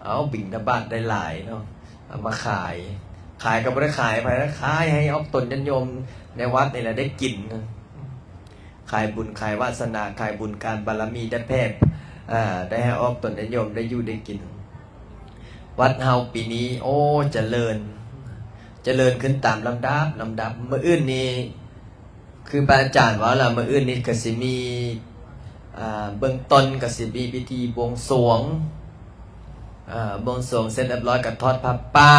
ເອົາ ບິນທະບາດໄດ້ຫຼາຍເນາະ ເອົາມາຂາຍ ຂາຍກໍບໍ່ໄດ້ຂາຍໃຜນະ ຂາຍໃຫ້ອອກຕົນຍາດໂຍມໃນວັດນີ້ແຫຼະໄດ້ກິນ. ຂາຍບຸນຂາຍວາສະໜາ ຂາຍບຸນການບາລະມີ ໄດ້ແຜ່ ເອີ ໄດ້ໃຫ້ອອກຕົນຍາດໂຍມໄດ້ຢູ່ໄດ້ກິນ. ວັດເຮົາປີນີ້ ໂອ້ ຈະເລີນ ຈະເລີນຂຶ້ນຕາມລຳດັບ ລຳດັບ. ມື້ອື່ນນີ້ ຄືພະອາຈານເວົ້າລະ ມື້ອື່ນນີ້ກໍຊິມີ ອ່າ ເບື້ອງຕົ້ນກໍຊິມີພິທີບວງສວງ ອ່າ ບວງສວງເສັດຮຽບຮ້ອຍກໍທອດຜ້າປ່າ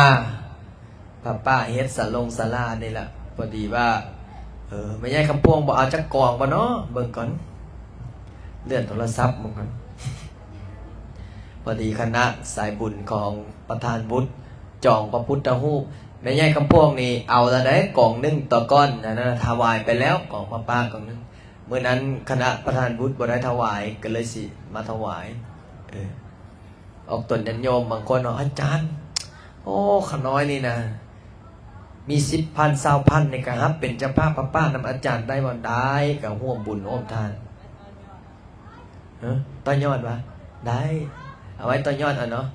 ຜ້າປ່າເຮັດສາລົງສາລານີ້ລະ. ພໍດີວ່າ ເອີ ແມ່ໃຫຍ່ຄຳພວງບໍ່ເອົາຈັກກອງບໍ່ເນາະ ເບິ່ງກ່ອນ ເລື່ອນໂທລະສັບເບິ່ງກ່ອນ. ພໍດີຄະນະສາຍບຸນຂອງປະທານວຸດ ຈອງພະພຸດທະຮູບ ແມ່ໃຫຍ່ຄຳພວງນີ້ເອົາລະໄດ໋ ກອງໜຶ່ງຕອນກ່ອນນັ້ນນະ ຖວາຍໄປແລ້ວ ກອງຜ້າປ່າກອງໜຶ່ງ. ມື້ນັ້ນຄະນະປະທານວຸດບໍ່ໄດ້ຖວາຍ ກໍເລີຍຊິມາຖວາຍ. ເອີ ອອກຕົນຍາດໂຍມບາງຄົນເນາະ ອາຈານ ໂອ້ ຂ້ານ້ອຍນີ້ນະ ມີສິບພັນ ຊາວພັນນີ້ ກໍຮັບເປັນເຈົ້າພາບຜ້າປ່ານຳອາຈານໄດ້ບໍ່? ໄດ້ ກໍຮ່ວມບຸນຮ່ວມທານ. ເອີ ຕໍ່ຍອດຫວາ? ໄດ້ ເອົາໄວ້ຕໍ່ຍອດເອົາເນາະ.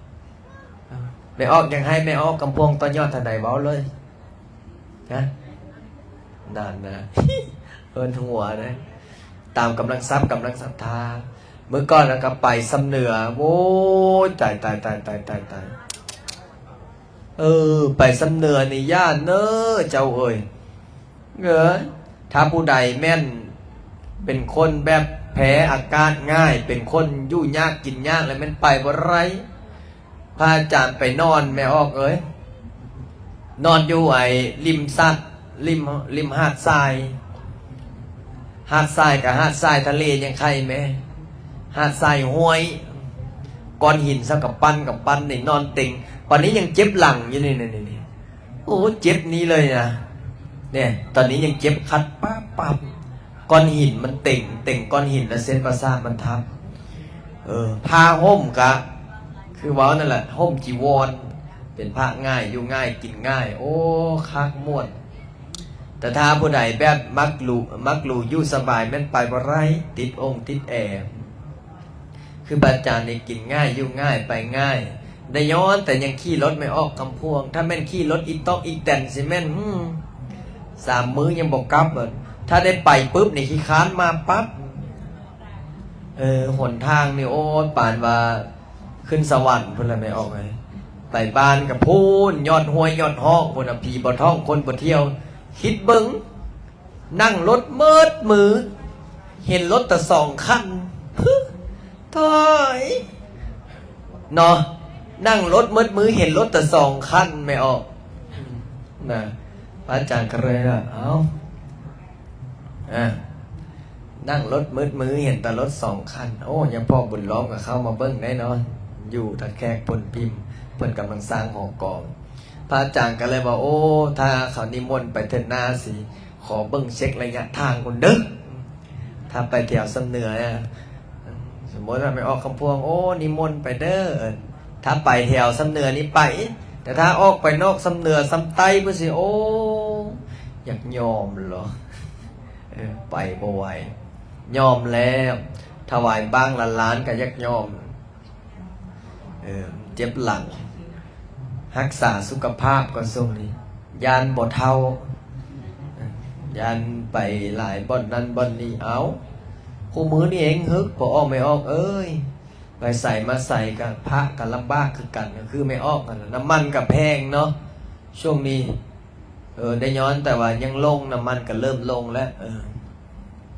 ເອີ ແມ່ອອກຢາກໃຫ້ແມ່ອອກຄຳພວງຕໍ່ຍອດເທົ່າໃດ ເວົ້າເລີຍນະ. ນັ້ນນະ ເພິ່ນຫົວນະ ຕາມກຳລັງຊັບ ກຳລັງສັດທາ. ມື້ກ່ອນລະກໍໄປຊຳເໜືອ ໂອ້ຍ ຕາຍ ຕາຍ ຕາຍ. ເອີ ໄປຊຳເໜືອນີ້ຢ້ານເດີເຈົ້າເອີຍ. ເອີ ຖ້າຜູ້ໃດແມ່ນເປັນຄົນແບບແພ້ອາກາດງ່າຍ ເປັນຄົນຢູ່ຍາກກິນຍາກ ແລ້ວແມ່ນໄປບໍ່ໄດ້. ພະອາຈານໄປນອນ ແມ່ອອກເອີຍ ນອນຢູ່ໄອ້ລິມສັດ ລິມ ລິມຫາດຊາຍ. ຫາດຊາຍກະຫາດຊາຍທະເລຍັງໄຄແມ້ ຫາດຊາຍຫ້ວຍ ກ້ອນຫີນຊະກະປັ້ນກະປັ້ນນີ້ ນອນເຕັງ. ປານນີ້ຍັງເຈັບຫຼັງຢູ່ນີ້ ນີ້ ນີ້. ໂອ້ ເຈັບນີ້ເລີຍນະ ນີ້ ຕອນນີ້ຍັງເຈັບຄັດປາບໆ ກ້ອນຫີນມັນເຕັງ ເຕັງກ້ອນຫີນ ແລ້ວເສັ້ນປະສາດມັນທັບ. ເອີ ຜ້າຫົ່ມກະ ຄືເວົ້ານັ້ນແຫຼະ ຫົ່ມຈີວອນ ເປັນພະງ່າຍ ຢູ່ງ່າຍ ກິນງ່າຍ ໂອ້ ຄັກມ່ວນ. ແຕ່ຖ້າຜູ້ໃດແບບມັກຫຼູ ມັກຫຼູຢູ່ສະບາຍ ແມ່ນໄປບໍ່ໄດ້ ຕິດອົງຕິດແອ. ຄືພະອາຈານນີ້ກິນງ່າຍ ຢູ່ງ່າຍ ໄປງ່າຍ ໄດ້ຍ້ອນແຕ່ຍັງຂີ່ລົດແມ່ອອກຄຳພວງ. ຖ້າແມ່ນຂີ່ລົດອີຕອກອີແຕນ ຊິແມ່ນ ຫື ສາມມື້ຍັງບໍ່ກັບ. ຖ້າໄດ້ໄປປຶບນີ້ ຂີ້ຄ້ານມາປັບ. ເອີ ຫົນທາງນີ້ ໂອ້ຍ ປານວ່າຂຶ້ນສະຫວັນພຸ້ນລະແມ່ອອກເອີຍ. ໄປບ້ານກໍພຸ້ນ ຍອດຫ້ວຍຍອດຮອກພຸ້ນນະ ຜີບໍ່ທ່ອງຄົນບໍ່ທ່ຽວ. ຄິດເບິ່ງ ນັ່ງລົດເໝິດມື້ ເຫັນລົດແຕ່ສອງຄັນ ຖອຍເນາະ. ນັ່ງລົດເໝິດມື້ ເຫັນລົດແຕ່ສອງຄັນ ແມ່ອອກນະ. ພະອາຈານກໍເລີຍວ່າ ເອົ້າ ອາ ນັ່ງລົດເໝິດມື້ ເຫັນແຕ່ລົດສອງຄັນ. ໂອ້ ຍາພໍ່ບຸນລ້ອມກໍເຂົ້າມາເບິ່ງໄດ້ເນາະ ຢູ່ທ່າແຂກພົນພິມ ເພິ່ນກຳລັງສ້າງຫໍກອງ. ພະອາຈານກໍເລີຍວ່າ ໂອ້ ຖ້າເຂົານິມົນໄປເທື່ອໜ້າຊິ ຂໍເບິ່ງເຊັກໄລຍະທາງພຸ້ນເດີ້. ຖ້າໄປແຖວຊຳເໜືອ ສົມມຸດວ່າແມ່ອອກຄຳພວງ ໂອ້ ນິມົນໄປເດີ້. ຖ້າໄປແຖວຊຳເໜືອນີ້ໄປ ແຕ່ຖ້າອອກໄປນອກຊຳເໜືອ ຊຳໃຕ້ພຸ້ນຊິ ໂອ້ ຢາກຍອມເລາະ ເອີ ໄປບໍ່ໄຫວ. ຍອມແລ້ວ ຖວາຍບ້າງລະລ້ານກໍຢາກຍອມ. ເອີ ເຈັບຫຼັງ ຮັກສາສຸຂະພາບກ່ອນຊ່ວງນີ້ ຢ້ານບໍ່ເຖົ້າ ເອີ ຢ ຈັນໄປຫຼາຍບ່ອນນັ້ນບ່ອນນີ້ ເອົ້າ ຄູ່ມື້ນີ້ເອງຮຶກ ພໍ່ອອກແມ່ອອກເອີຍ ໄປໃສມາໃສກະພະກະລຳບາກຄືກັນ ຄືແມ່ອອກຫັ້ນລະ ນ້ຳມັນກະແພງເນາະ ຊ່ວງນີ້ ເອີ ໄດ້ຍ້ອນແຕ່ວ່າຍັງລົງ ນ້ຳມັນກະເລີ່ມລົງແລ້ວ ເອີ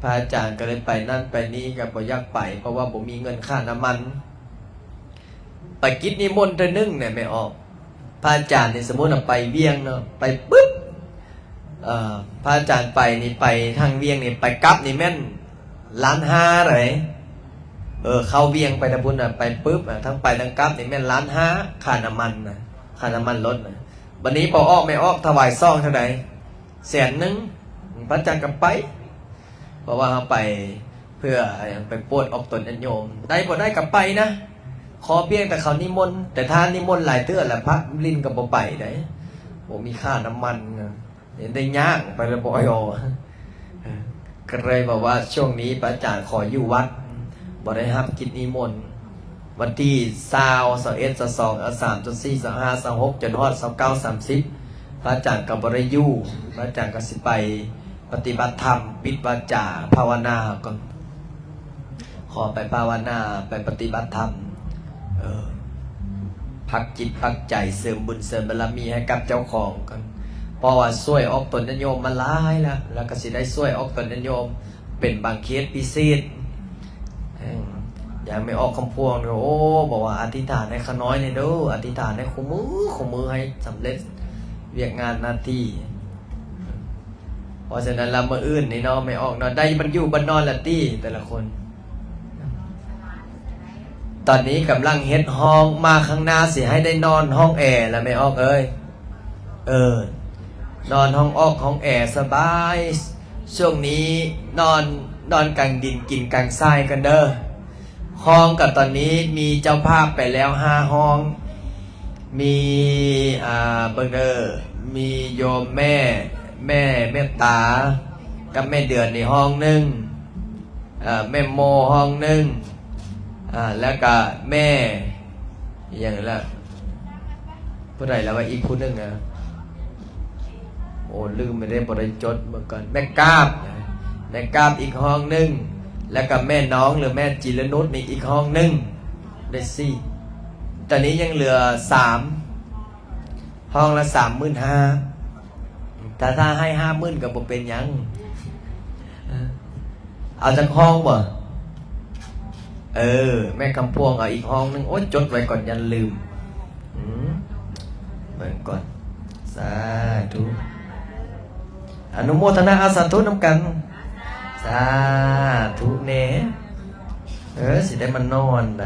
ພະອາຈານກະເລີຍໄປນັ້ນໄປນີ້ກະບໍ່ຢາກໄປ ເພາະວ່າບໍ່ມີເງິນຄ່ານ້ຳມັນ ໄປກິດນິມົນເທື່ອໜຶ່ງແນ່ແມ່ອອກ ພະອາຈານນີ້ ສົມມຸດວ່າໄປວຽງເນາະ ໄປປຶບ ເອີ ພະອາຈານໄປນີ້ ໄປທາງວຽງນີ້ ໄປກັບນີ້ແມ່ນລ້ານຫ້າເດ້ ເອີ ເຂົ້າວຽງໄປທາງພຸ້ນນະ ໄປປຶບ ອາ ທັງໄປທັງກັບນີ້ແມ່ນລ້ານຫ້າ ຄ່ານ້ຳມັນນະ ຄ່ານ້ຳມັນລົດນະ ບັດນີ້ພໍ່ອອກແມ່ອອກຖວາຍຊອງເທົ່າໃດ? ແສນໜຶ່ງ ພະອາຈານກະໄປ ເພາະວ່າເຮົາໄປເພື່ອຫຍັງ? ໄປໂປດອອກຕົນຍາດໂຍມ ໄດ້ບໍ່ໄດ້ກະໄປນະ ຂໍພຽງແຕ່ເຂົານິມົນ ແຕ່ຖ້ານິມົນຫຼາຍເທື່ອລະ ພະຫຼິ້ນກະບໍ່ໄປໃດ໋ ບໍ່ມີຄ່ານ້ຳມັນນະ ຍັງໄດ້ຍ່າງໄປລະບໍ່ອອ ກະເລີຍບອກວ່າຊ່ວງນີ້ພະອາຈານຂໍຢູ່ວັດ ບໍ່ໄດ້ຮັບກິດນິມົນ ວັນທີຊາວ ຊາວເອັດ ຊາວສອງ ຊາວສາມ ຊາວສີ່ ຊາວຫ້າ ຊາວຫົກ ຈົນຮອດຊາວເກົ້າ ສາມສິບ ພະອາຈານກະບໍ່ໄດ້ຢູ່ ພະອາຈານກະຊິໄປປະຕິບັດທຳ ປິດວາຈາ ພາວະນາກ່ອນ ຂໍໄປພາວະນາ ໄປປະຕິບັດທຳ ເອີ ພັກຈິດພັກໃຈ ເສີມບຸນເສີມບາລະມີໃຫ້ກັບເຈົ້າຂອງກ່ອນ ເພາະວ່າຊ່ວຍອອກຕົນຍາດໂຍມມາຫຼາຍລະ ລະກະຊິໄດ້ຊ່ວຍອອກຕົນຍາດໂຍມ ເປັນບາງເຄສພິເສດ ເອີ ຢ່າງແມ່ອອກຄຳພວງ ໂອ້ ບອກວ່າອະທິຖານໃຫ້ຂ້ານ້ອຍແດ່ເດີ ອະທິຖານໃຫ້ຄູ່ມື້ຄູ່ມື້ໃຫ້ສຳເລັດວຽກງານໜ້າທີ່ ເພາະສະນັ້ນລະ ມື້ອື່ນນີ້ເນາະ ແມ່ອອກເນາະ ໄດ້ບ່ອນຢູ່ບ່ອນນອນລະຕິ ແຕ່ລະຄົນ ຕອນນີ້ກຳລັງເຮັດຫ້ອງ ມາຂ້າງໜ້າຊິໃຫ້ໄດ້ນອນຫ້ອງແອລະ ແມ່ອອກເອີຍ ເອີ ນອນຫ້ອງອອກຫ້ອງແອສະບາຍ ຊ່ວງນີ້ນອນ ນອນກາງດິນກິນກາງຊາຍກັນເດີ ຫ້ອງກະຕອນນີ້ມີເຈົ້າພາບໄປແລ້ວຫ້າຫ້ອງ ມີ ອ່າ ເບິ່ງເດີ ມີໂຍມແມ່ ແມ່ເມດຕາ ກັບແມ່ເດືອນນີ້ຫ້ອງໜຶ່ງ ເອີ ແມ່ໂມຫ້ອງໜຶ່ງ ອ່າ ແລ້ວກະແມ່ ອີ່ຫຍັງລະ ຜູ້ໃດລະວ່າອີກຜູ້ໜຶ່ງນະ ໂອ້ ລືມໄປເດ້ ບໍ່ໄດ້ຈົດ ເບິ່ງກ່ອນ ແມ່ກາບ ແມ່ກາບອີກຫ້ອງໜຶ່ງ ແລ້ວກະແມ່ນ້ອງ ຫຼື ແມ່ຈິລະນຸດນີ້ອີກຫ້ອງໜຶ່ງ ໄດ້ສີ່ ຕອນນີ້ຍັງເຫຼືອສາມ ຫ້ອງລະສາມໝື່ນຫ້າ ຖ້າ ຖ້າໃຫ້ຫ້າໝື່ນກະບໍ່ເປັນຫຍັງ ເອົາຈັກຫ້ອງບໍ? ເອີ ແມ່ຄຳພວງເອົາອີກຫ້ອງໜຶ່ງ ໂອ້ຍ ຈົດໄວ້ກ່ອນ ຢ້ານລືມ ອືມ ເບິ່ງກ່ອນ ສາທຸ ອະນຸໂມທະນາ ເອົາສາທຸນຳກັນ ສາທຸແດ່ ເອີ ຊິໄດ້ມານອນໃດ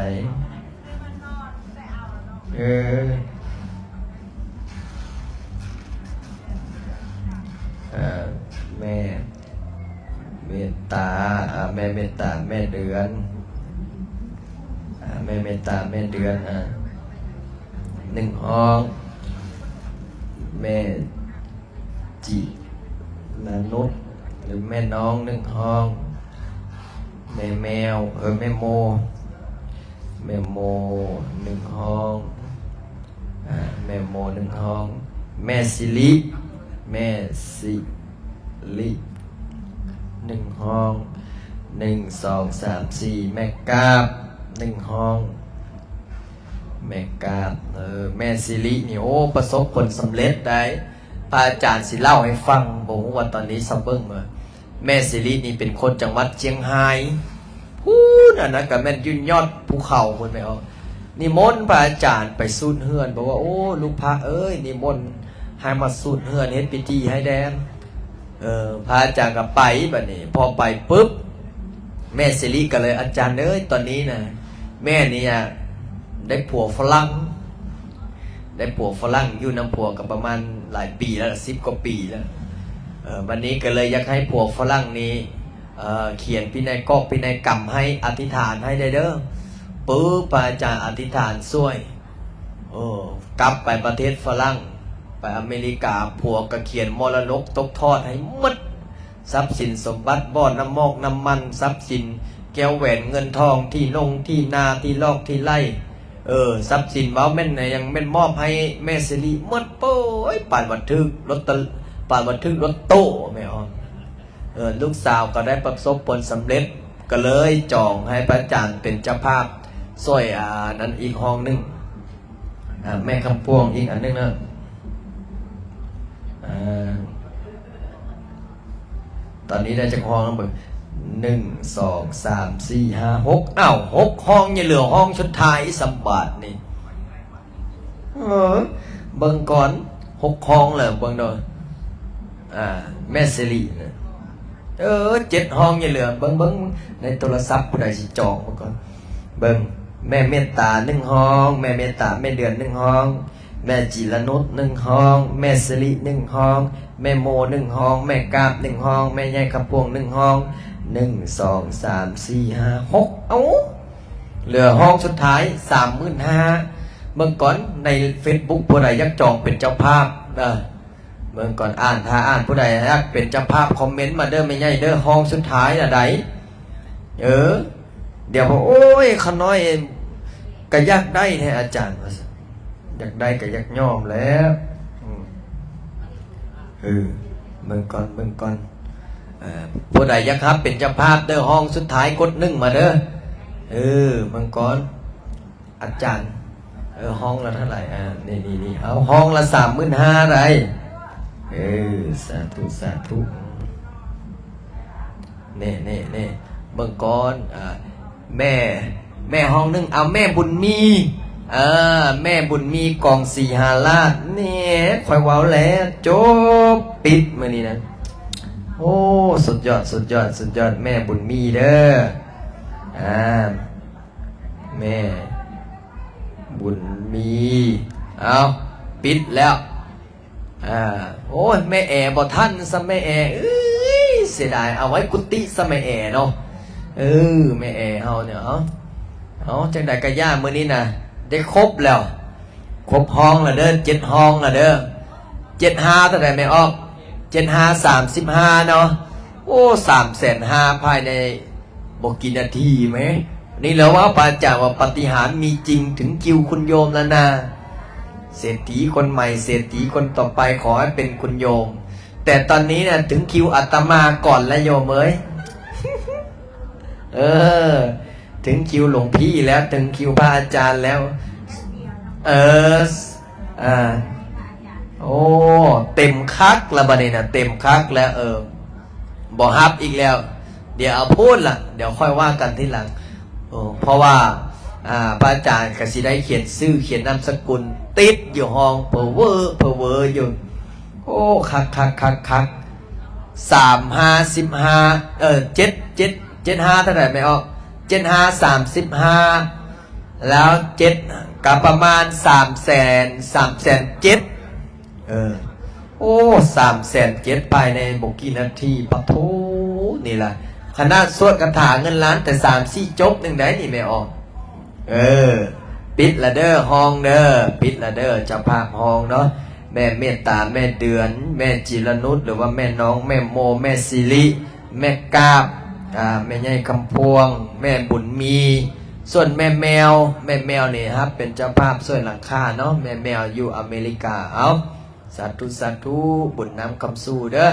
ເອີ ເອີ ແມ່ເມດຕາ ອ່າ ແມ່ເມດຕາ ແມ່ເດືອນ ອ່າ ແມ່ເມດຕາ ແມ່ເດືອນ ອ່າ ໜຶ່ງຫ້ອງ ແມ່ ຈິລະນຸດ ຫຼື ແມ່ນ້ອງ ໜຶ່ງຫ້ອງ ແມ່ແມວ ເອີ ແມ່ໂມ ແມ່ໂມ ໜຶ່ງຫ້ອງ ອາ ແມ່ໂມ ໜຶ່ງຫ້ອງ ແມ່ສິລິ ແມ່ສິລິ ໜຶ່ງຫ້ອງ ໜຶ່ງ ສອງ ສາມ ສີ່ ແມ່ກາບ ໜຶ່ງຫ້ອງ ແມ່ກາບ ເອີ ແມ່ສິລິນີ້ ໂອ້ ປະສົບຜົນສຳເລັດໄດ໋ ພະອາຈານຊິເລົ່າໃຫ້ຟັງ ບໍ່ຮູ້ວ່າຕອນນີ້ຊາວເບິ່ງ ແມ່ສິລິນີ້ເປັນຄົນຈັງຫວັດຊຽງຮາຍ ພຸ້ນ ອັນນັ້ນກະແມ່ນຢູ່ຍອດພູເຂົາພຸ້ນແມ່ອອກ ນິມົນພະອາຈານໄປສູດເຮືອນ ບອກວ່າ ໂອ້ ລູກພະເອີຍ ນິມົນໃຫ້ມາສູດເຮືອນ ເຮັດພິທີໃຫ້ແດ່ ເອີ ພະອາຈານກະໄປ ບາດນີ້ພໍໄປປຶບ ແມ່ສິລິກະເລີຍ ອາຈານເອີຍ ຕອນນີ້ນະ ແມ່ນີ້ອະ ໄດ້ຜົວຝຣັ່ງ ໄດ້ຜົວຝຣັ່ງ ຢູ່ນຳຜົວກະປະມານຫຼາຍປີແລ້ວ ສິບກວ່າປີແລ້ວ ເອີ ບາດນີ້ກະເລີຍຢາກໃຫ້ຜົວຝຣັ່ງນີ້ ເອີ ຂຽນພິໄນກອກພິໄນກຳໃຫ້ ອະທິຖານໃຫ້ແດ່ເດີ ປຶບ ພະອາຈານອະທິຖານຊ່ວຍ ເອີ ກັບໄປປະເທດຝຣັ່ງ ໄປອາເມລິກາ ຜົວກະຂຽນມໍລະດົກຕົກທອດໃຫ້ໝົດ ຊັບສິນສົມບັດ ບໍ່ນ້ຳໝອກນ້ຳມັນ ຊັບສິນແກ້ວແຫວນເງິນທອງ ທີ່ນົງທີ່ນາ ທີ່ລອກທີ່ໄລ່ ເອີ ຊັບສິນເວົ້າແມ່ນຫຍັງ ແມ່ນມອບໃຫ້ແມ່ສິລິໝົດ ໂອ້ຍ ປານວ່າຖືກລົດຕະ ປານວ່າຖືກລົດໂຕ້ແມ່ອອກ ເອີ ລູກສາວກໍໄດ້ປະສົບຜົນສຳເລັດ ກໍເລີຍຈອງໃຫ້ພະອາຈານເປັນເຈົ້າພາບຊ່ວຍ ອາ ນັ້ນອີກຫ້ອງໜຶ່ງ ອາ ແມ່ຄຳພວງອີກອັນໜຶ່ງເນາະ. ອາ ຕອນນີ້ໄດ້ຈັກຫ້ອງແລ້ວເບິ່ງ ໜຶ່ງ ສອງ ສາມ ສີ່ ຫ້າ ຫົກ ອ້າວ ຫົກຫ້ອງ ຍັງເຫຼືອຫ້ອງສຸດທ້າຍສຳບາດນີ້. ເອີ ເບິ່ງກ່ອນ ຫົກຫ້ອງແລ້ວ ເບິ່ງເດີ ອາ ແມ່ສິລິນະ ເອີ ເຈັດຫ້ອງຍັງເຫຼືອ ເບິ່ງ ເບິ່ງໃນໂທລະສັບຜູ້ໃດຊິຈອງເບິ່ງກ່ອນ ເບິ່ງ ແມ່ເມດຕາໜຶ່ງຫ້ອງ ແມ່ເມດຕາ ແມ່ເດືອນໜຶ່ງຫ້ອງ ແມ່ຈິລະນຸດໜຶ່ງຫ້ອງ ແມ່ສິລິໜຶ່ງຫ້ອງ ແມ່ໂມໜຶ່ງຫ້ອງ ແມ່ກາບໜຶ່ງຫ້ອງ ແມ່ໃຫຍ່ຄຳພວງໜຶ່ງຫ້ອງ ໜຶ່ງ ສອງ ສາມ ສີ່ ຫ້າ ຫົກ ເອົ້າ ເຫຼືອຫ້ອງສຸດທ້າຍ ສາມໝື່ນຫ້າ ເບິ່ງກ່ອນ ໃນເຟສບຸກຜູ້ໃດຢາກຈອງເປັນເຈົ້າພາບເດີ ເບິ່ງກ່ອນ ອ່ານ ຖ້າອ່ານ ຜູ້ໃດຢາກເປັນເຈົ້າພາບ ຄອມເມັນມາເດີແມ່ໃຫຍ່ເດີ ຫ້ອງສຸດທ້າຍລະໃດ ເອີ ດຽວວ່າ ໂອ້ຍ ຂ້ານ້ອຍກະຢາກໄດ້ແທ້ອາຈານ ວ່າຊັ້ນ ຢາກໄດ້ກະຢາກຍອມແລ້ວ ອືມ ເອີ ເບິ່ງກ່ອນ ເບິ່ງກ່ອນ ເອີ ຜູ້ໃດຢາກຮັບເປັນເຈົ້າພາບເດີ ຫ້ອງສຸດທ້າຍກົດໜຶ່ງມາເດີ ເອີ ເບິ່ງກ່ອນ ອາຈານ ເອີ ຫ້ອງລະເທົ່າໃດ? ອາ ນີ້ໆໆ ເອົາ ຫ້ອງລະສາມໝື່ນຫ້າໄດ໋ ເອີ ສາທຸ ສາທຸ ແນ່ໆໆ ເບິ່ງກ່ອນ ອາ ແມ່ ແມ່ຫ້ອງໜຶ່ງ ເອົາ ແມ່ບຸນມີ ເອີ ແມ່ບຸນມີ ກອງສີຫາລາດ ແນ່ ຂ້ອຍເວົ້າແລ້ວ ຈົບ ປິດມື້ນີ້ນະ ໂອ້ ສຸດຍອດ ສຸດຍອດ ສຸດຍອດ ແມ່ບຸນມີເດີ ອາ ແມ່ບຸນມີ ເອົາ ປິດແລ້ວ ອາ ໂອ້ຍ ແມ່ແອບໍ່ທັນຊ້ຳ ແມ່ແອ ເອີຍ ເສຍດາຍ ເອົາໄວ້ກຸຕິຊ້ຳ ແມ່ແອເນາະ ເອີ ແມ່ແອເຮົານີ້ ເອົາ ເອົາ ຈັ່ງໃດກະຢ່າ ມື້ນີ້ນະ ໄດ້ຄົບແລ້ວ ຄົບຫ້ອງລະເດີ ເຈັດຫ້ອງລະເດີ ເຈັດຫ້າເທົ່າໃດແມ່ອອກ? ເຈັດຫ້າ ສາມສິບຫ້າເນາະ ໂອ້ ສາມແສນຫ້າ ພາຍໃນ ບໍ່ກີ່ນາທີແມ ນີ້ແຫຼະວ່າພະອາຈານວ່າປາຕິຫານມີຈິງ ເຖິງຄິວຄຸນໂຍມແລ້ວນາ ເສດຖີຄົນໃໝ່ ເສດຖີຄົນຕໍ່ໄປ ຂໍໃຫ້ເປັນຄຸນໂຍມ ແຕ່ຕອນນີ້ນະ ເຖິງຄິວອາດຕະມາກ່ອນແລ້ວໂຍມເອີຍ ເອີ ເຖິງຄິວຫຼວງພີ່ແລ້ວ ເຖິງຄິວພະອາຈານແລ້ວ ເອີ ອ່າ ໂອ້ ເຕັມຄັກລະບາດນີ້ນະ ເຕັມຄັກແລ້ວ ເອີ ບໍ່ຮັບອີກແລ້ວ ດຽວເອົາພຸ້ນລະ ດຽວຄ່ອຍວ່າກັນທີຫຼັງ ເອີ ເພາະວ່າ ອ່າ ພະອາຈານກະຊິໄດ້ຂຽນຊື່ຂຽນນາມສະກຸນຕິດຢູ່ຫ້ອງ ເພີເວີ ເພີເວີຢູ່ ໂອ້ ຄັກໆໆໆ ສາມຫ້າສິບຫ້າ ເອີ ເຈັດ ເຈັດ ເຈັດຫ້າເທົ່າໃດແມ່ອອກ? ເຈັດຫ້າ ສາມສິບຫ້າ ແລ້ວເຈັດ ກະປະມານສາມແສນ ສາມແສນເຈັດ ເອີ ໂອ້ ສາມແສນເຈັດ ພາຍໃນບໍ່ກີ່ນາທີ ປະໂທ ນີ້ລະ ຂະໜາດສວດຄາຖາເງິນລ້ານແຕ່ສາມສີ່ຈົບໜຶ່ງໄດ໋ນີ້ແມ່ອອກ ເອີ ປິດລະເດີ ຮອງເດີ ປິດລະເດີ ເຈົ້າພາບຮອງເນາະ ແມ່ເມດຕາ ແມ່ເດືອນ ແມ່ຈິລະນຸດ ຫຼືວ່າແມ່ນ້ອງ ແມ່ໂມ ແມ່ສິລິ ແມ່ກາບ ອາ ແມ່ໃຫຍ່ຄຳພວງ ແມ່ບຸນມີ ສ່ວນແມ່ແມວ ແມ່ແມວນີ້ຮັບເປັນເຈົ້າພາບຊ່ວຍຫຼັງຄາເນາະ ແມ່ແມວຢູ່ອາເມລິກາ ເອົາ ສາທຸ ສາທຸ ບຸນນຳຄຳສູ່ເດີ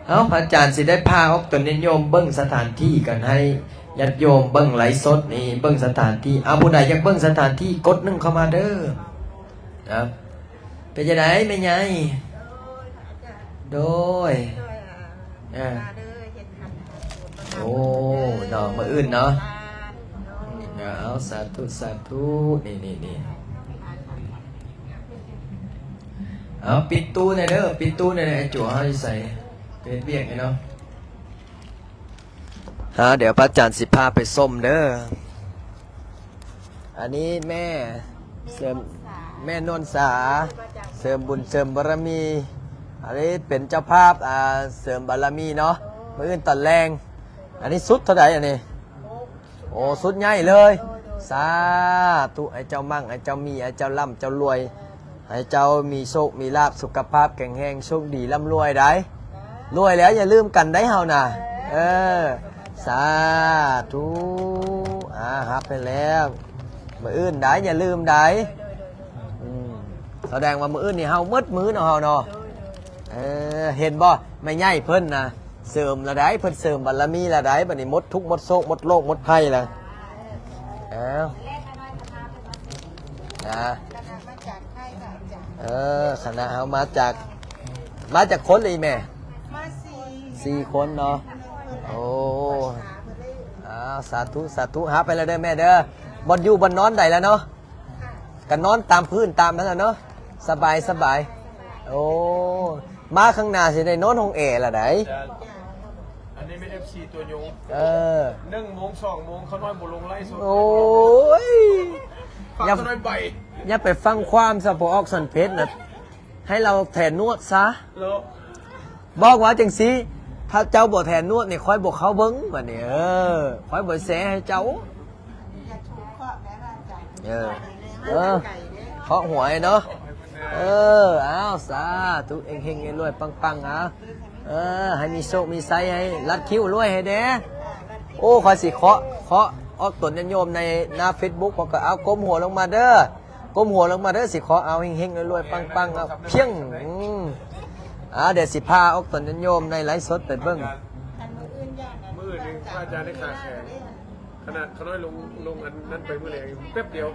ເອົາ ພະອາຈານຊິໄດ້ພາອອກຕົນຍາດໂຍມເບິ່ງສະຖານທີ່ກັນ ໃຫ້ຍາດໂຍມເບິ່ງໄລຟ໌ສົດນີ້ ເບິ່ງສະຖານທີ່ ເອົາ ຜູ້ໃດຢາກເບິ່ງສະຖານທີ່ກົດໜຶ່ງເຂົ້າມາເດີ ນະ ເປັນຈັ່ງໃດແມ່ໃຫຍ່? ໂດຍ ເອີ ໂອ້ ເນາະ ມື້ອື່ນເນາະ ເອົາ ສາທຸ ສາທຸ ນີ້ໆໆ ເອົາ ປິດຕູ້ແດ່ເດີ ປິດຕູ້ແດ່ ໄອ້ໂຈເຮົາຢູ່ໃສ? ເຮັດວຽກຢູ່ເນາະ ອາ ດຽວພະອາຈານຊິພາໄປຊົມເດີ ອັນນີ້ແມ່ເສີມ ແມ່ນວນສາ ເສີມບຸນເສີມບາລະມີ ອັນນີ້ເປັນເຈົ້າພາບ ອາ ເສີມບາລະມີເນາະ ມື້ອື່ນຕອນແລງ ອັນນີ້ຊຸດເທົ່າໃດອັນນີ້? ໂອ້ ຊຸດໃຫຍ່ເລີຍ ສາທຸ ໃຫ້ເຈົ້າໝັ້ງ ໃຫ້ເຈົ້າມີ ໃຫ້ເຈົ້າລ່ຳ ເຈົ້າລວຍ ໃຫ້ເຈົ້າມີໂຊກມີລາບ ສຸຂະພາບແຂງແຮງ ໂຊກດີລ່ຳລວຍໄດ໋ ລວຍແລ້ວຢ່າລືມກັນໄດ໋ເຮົານະ ເອີ ສາທຸ ອາ ຮັບໃຫ້ແລ້ວ ມື້ອື່ນໄດ໋ ຢ່າລືມໄດ໋ ອືມ ສະແດງວ່າມື້ອື່ນນີ້ເຮົາໝົດມື້ເນາະ ເຮົາເນາະ ເອີ ເຫັນບໍ່ ແມ່ໃຫຍ່ເພິ່ນນະ ເສີມລະໄດ໋ ເພິ່ນເສີມບາລະມີລະໄດ໋ ບັດນີ້ໝົດທຸກໝົດໂສກໝົດໂລກໝົດໄພລະ. ອ້າວ ນະ ເອີ ຄະນະເຮົາມາຈາກ ມາຈາກຄົນເລີຍແມ່? ມາສີ່ ສີ່ຄົນເນາະ. ໂອ້ ອ້າວ ສາທຸ ສາທຸ ຮັບໃຫ້ແລ້ວເດີແມ່ເດີ. ບ່ອນຢູ່ບ່ອນນອນໄດ້ແລ້ວເນາະ? ກໍນອນຕາມພື້ນຕາມນັ້ນລະເນາະ ສະບາຍ ສະບາຍ. ໂອ້ ມາຂ້າງໜ້າຊິໄດ້ນອນຫ້ອງແອລະໄດ໋. ອັນນີ້ແມ່ນເອັຟຊີຕັວຍົງ. ເອີ ໜຶ່ງໂມງ ສອງໂມງ ຂ້ານ້ອຍບໍ່ລົງໄລຟ໌ສົດ. ໂອ້ຍ ຝາກຂ້ານ້ອຍໄປ ຢ່າໄປຟັງຄວາມຊະ ພໍອອກສັນເພັດນະ ໃຫ້ລາວແຖນນວດຊະ. ເນາະ ບອກວ່າຈັ່ງຊີ້ ຖ້າເຈົ້າບໍ່ແຖນນວດນີ້ ຂ້ອຍບໍ່ເຂົ້າເບິ່ງ ບັດນີ້ ເອີ ຂ້ອຍບໍ່ແຊໃຫ້ເຈົ້າ. ເອີ ເອີ ເຄາະຫົວໃຫ້ເນາະ. ເອີ ອ້າວ ສາທຸ ເຮັງໆ ລວຍໆ ປັງໆ ອາ ເອີ ໃຫ້ມີໂຊກມີໄຊ ໃຫ້ລັດຄິ້ວລວຍໃຫ້ແດ່. ໂອ້ ຂ້ອຍຊິເຄາະ ເຄາະອອກຕົນຍາດໂຍມໃນໜ້າເຟສບຸກ ຂ້ອຍກໍເອົາກົ້ມຫົວລົງມາເດີ ກົ້ມຫົວລົງມາເດີ ຊິເຄາະເອົາເຮັງໆ ລວຍໆ ປັງໆ ເອົາພຽງ. ອືມ ອາ ດຽວຊິພາອອກຕົນຍາດໂຍມໃນໄລຟ໌ສົດໄປເບິ່ງ. ມື້ອື່ນນີ້ພະອາຈານໄດ້ຂາແຂງ ຂະໜາດຂ້ານ້ອຍລົງ ລົງອັນນັ້ນໄປມື້ແລງ ແປັບດຽວ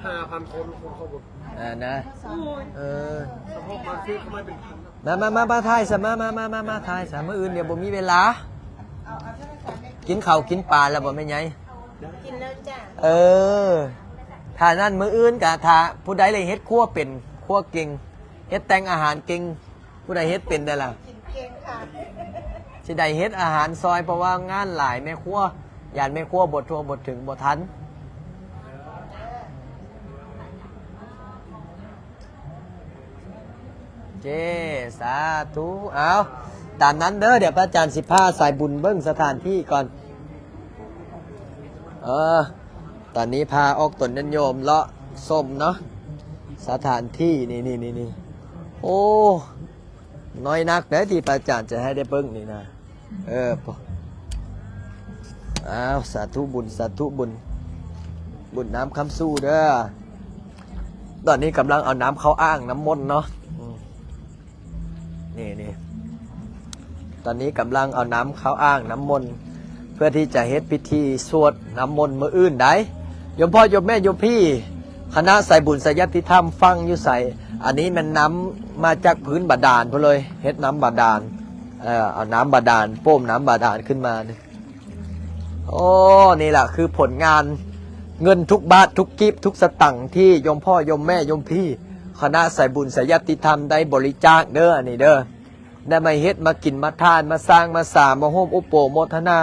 ຫ້າພັນຄົນ ຄົນເຂົ້າເບິ່ງ. ອ່າ ນະ ໂອ້ຍ ເອີ ສະໂພກມາຊື້ເຂົ້າມາເປັນພັນ. ມາ ມາ ມາ ມາຖ່າຍຊະ ມາ ມາ ມາ ມາ ມາຖ່າຍຊະ ມື້ອື່ນດຽວບໍ່ມີເວລາ. ກິນເຂົ້າກິນປາແລ້ວບໍ່ແມ່ໃຫຍ່? ກິນແລ້ວຈ້າ. ເອີ ຖ້ານັ້ນມື້ອື່ນກະ ຖ້າຜູ້ໃດເຮັດຄົວເປັນ ຄົວເກັ່ງ ເຮັດແຕ່ງອາຫານເກັ່ງ ຜູ້ໃດເຮັດເປັນແດ່ລະ? ກິນເກັ່ງຄ່ະ ຊິໄດ້ເຮັດອາຫານຊ່ອຍ ເພາະວ່າງານຫຼາຍ ແມ່ຄົວ ຢ້ານແມ່ຄົວບໍ່ທົ່ວບໍ່ເຖິງ ບໍ່ທັນ. ເຈ້ ສາທຸ. ເອົາ ຕາມນັ້ນເດີ ດຽວພະອາຈານຊິພາສາຍບຸນເບິ່ງສະຖານທີ່ກ່ອນ. ເອີ ຕອນນີ້ພາອອກຕົນຍາດໂຍມເລາະຊົມເນາະ ສະຖານທີ່ ນີ້ໆໆ ໂອ້ ນ້ອຍນັກເດ້ທີ່ພະອາຈານຈະໃຫ້ໄດ້ເບິ່ງນີ້ນະ. ເອີ ອ້າວ ສາທຸບຸນ ສາທຸບຸນ ບຸນນ້ຳຄຳສູ່ເດີ. ຕອນນີ້ກຳລັງເອົານ້ຳເຂົ້າອ່າງນ້ຳມົນເນາະ. ອືມ ນີ້ໆ ຕອນນີ້ກຳລັງເອົານ້ຳເຂົ້າອ່າງນ້ຳມົນ ເພື່ອທີ່ຈະເຮັດພິທີສວດນ້ຳມົນມື້ອື່ນໃດ໋. ໂຍມພໍ່ໂຍມແມ່ໂຍມພີ່ ຄະນະສາຍບຸນສາຍຍາດຕິທຳ ຟັງຢູ່ໃສ? ອັນນີ້ແມ່ນນ້ຳມາຈາກພື້ນບາດານພຸ້ນເລີຍ ເຮັດນ້ຳບາດານ ເອີ ເອົານ້ຳບາດານ ໂປ້ມນ້ຳບາດານຂຶ້ນມາ. ໂອ້ ນີ້ລະຄືຜົນງານ ເງິນທຸກບາດທຸກກີບທຸກສະຕັງທີ່ໂຍມພໍ່ໂຍມແມ່ໂຍມພີ່ ຄະນະສາຍບຸນສາຍຍາດຕິທຳໄດ້ບໍລິຈາກເດີ ອັນນີ້ເດີ ໄດ້ມາເຮັດມາກິນມາທານ ມາສ້າງມາສາ ມາຮ່ວມອົບໂປໂມທະນາ.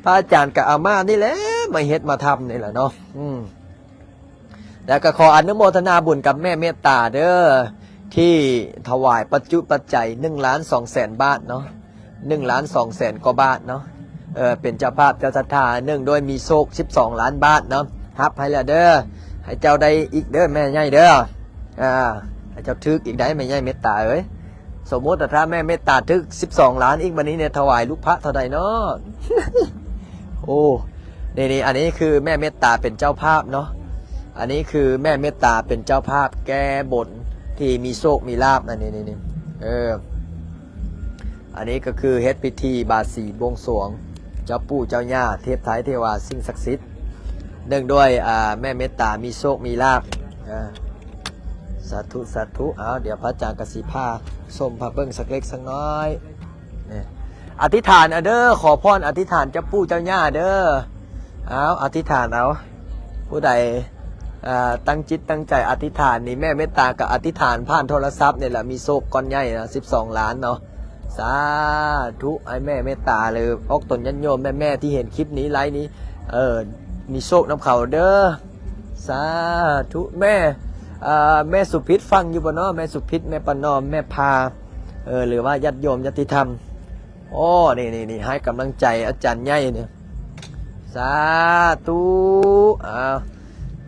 ພະອາຈານກໍເອົາມານີ້ແຫຼະ ມາເຮັດມາທຳນີ້ແຫຼະເນາະ. ອືມ ແລ້ວກໍຂໍອະນຸໂມທະນາບຸນກັບແມ່ເມດຕາເດີ ທີ່ຖວາຍປັດຈຸປັດໄຈໜຶ່ງລ້ານສອງແສນບາດເນາະ ໜຶ່ງລ້ານສອງແສນກວ່າບາດເນາະ. ເອີ ເປັນເຈົ້າພາບເຈົ້າສັດທາ ເນື່ອງດ້ວຍມີໂຊກສິບສອງລ້ານບາດເນາະ ຮັບໃຫ້ແລ້ວເດີ ໃຫ້ເຈົ້າໄດ້ອີກເດີແມ່ໃຫຍ່ເດີ. ອ່າ ໃຫ້ເຈົ້າຖືກອີກໄດ໋ແມ່ໃຫຍ່ເມດຕາເອີຍ. ສົມມຸດວ່າຖ້າແມ່ເມດຕາຖືກສິບສອງລ້ານອີກ ບັດນີ້ເນຍ ຖວາຍລູກພະເທົ່າໃດເນາະ? ໂອ້ ນີ້ໆ ອັນນີ້ຄືແມ່ເມດຕາເປັນເຈົ້າພາບເນາະ ອັນນີ້ຄືແມ່ເມດຕາເປັນເຈົ້າພາບແກ້ບົນທີ່ມີໂຊກມີລາບ ອັນນີ້ໆ ເອີ ອັນນີ້ກໍຄືເຮັດພິທີບາສີບວງສວງເຈົ້າປູ່ເຈົ້າຍ່າ ເທບໄທເທວາ ສິ່ງສັກສິດ ເນື່ອງດ້ວຍ ອ່າ ແມ່ເມດຕາມີໂຊກມີລາບ. ອ່າ ສາທຸ ສາທຸ. ເອົາ ດຽວພະອາຈານກະຊິພາຊົມພາເບິ່ງສັກເລັກສັກນ້ອຍ. ນີ້ ອະທິຖານເອົາເດີ ຂໍພອນອະທິຖານເຈົ້າປູ່ເຈົ້າຍ່າເດີ. ເອົາ ອະທິຖານເອົາ ຜູ້ໃດ ເອີ ຕັ້ງຈິດຕັ້ງໃຈອະທິຖານນີ້ ແມ່ເມດຕາກໍອະທິຖານຜ່ານໂທລະສັບນີ້ແຫຼະ ມີໂຊກກ້ອນໃຫຍ່ນະ ສິບສອງລ້ານເນາະ. ສາທຸ ໃຫ້ແມ່ເມດຕາເລີຍ ອອກຕົນຍາດໂຍມແມ່ໆ ທີ່ເຫັນຄລິບນີ້ ໄລຟ໌ນີ້ ເອີ ມີໂຊກນຳເຂົາເດີ. ສາທຸ. ແມ່ ເອີ ແມ່ສຸພິດຟັງຢູ່ບໍ່ເນາະ? ແມ່ສຸພິດ ແມ່ປະນອມ ແມ່ພາ ເອີ ຫຼືວ່າຍາດໂຍມຍາດຕິທຳ. ໂອ້ ນີ້ໆໆ ໃຫ້ກຳລັງໃຈອາຈານໃຫຍ່ນີ້ ສາທຸ. ອ້າວ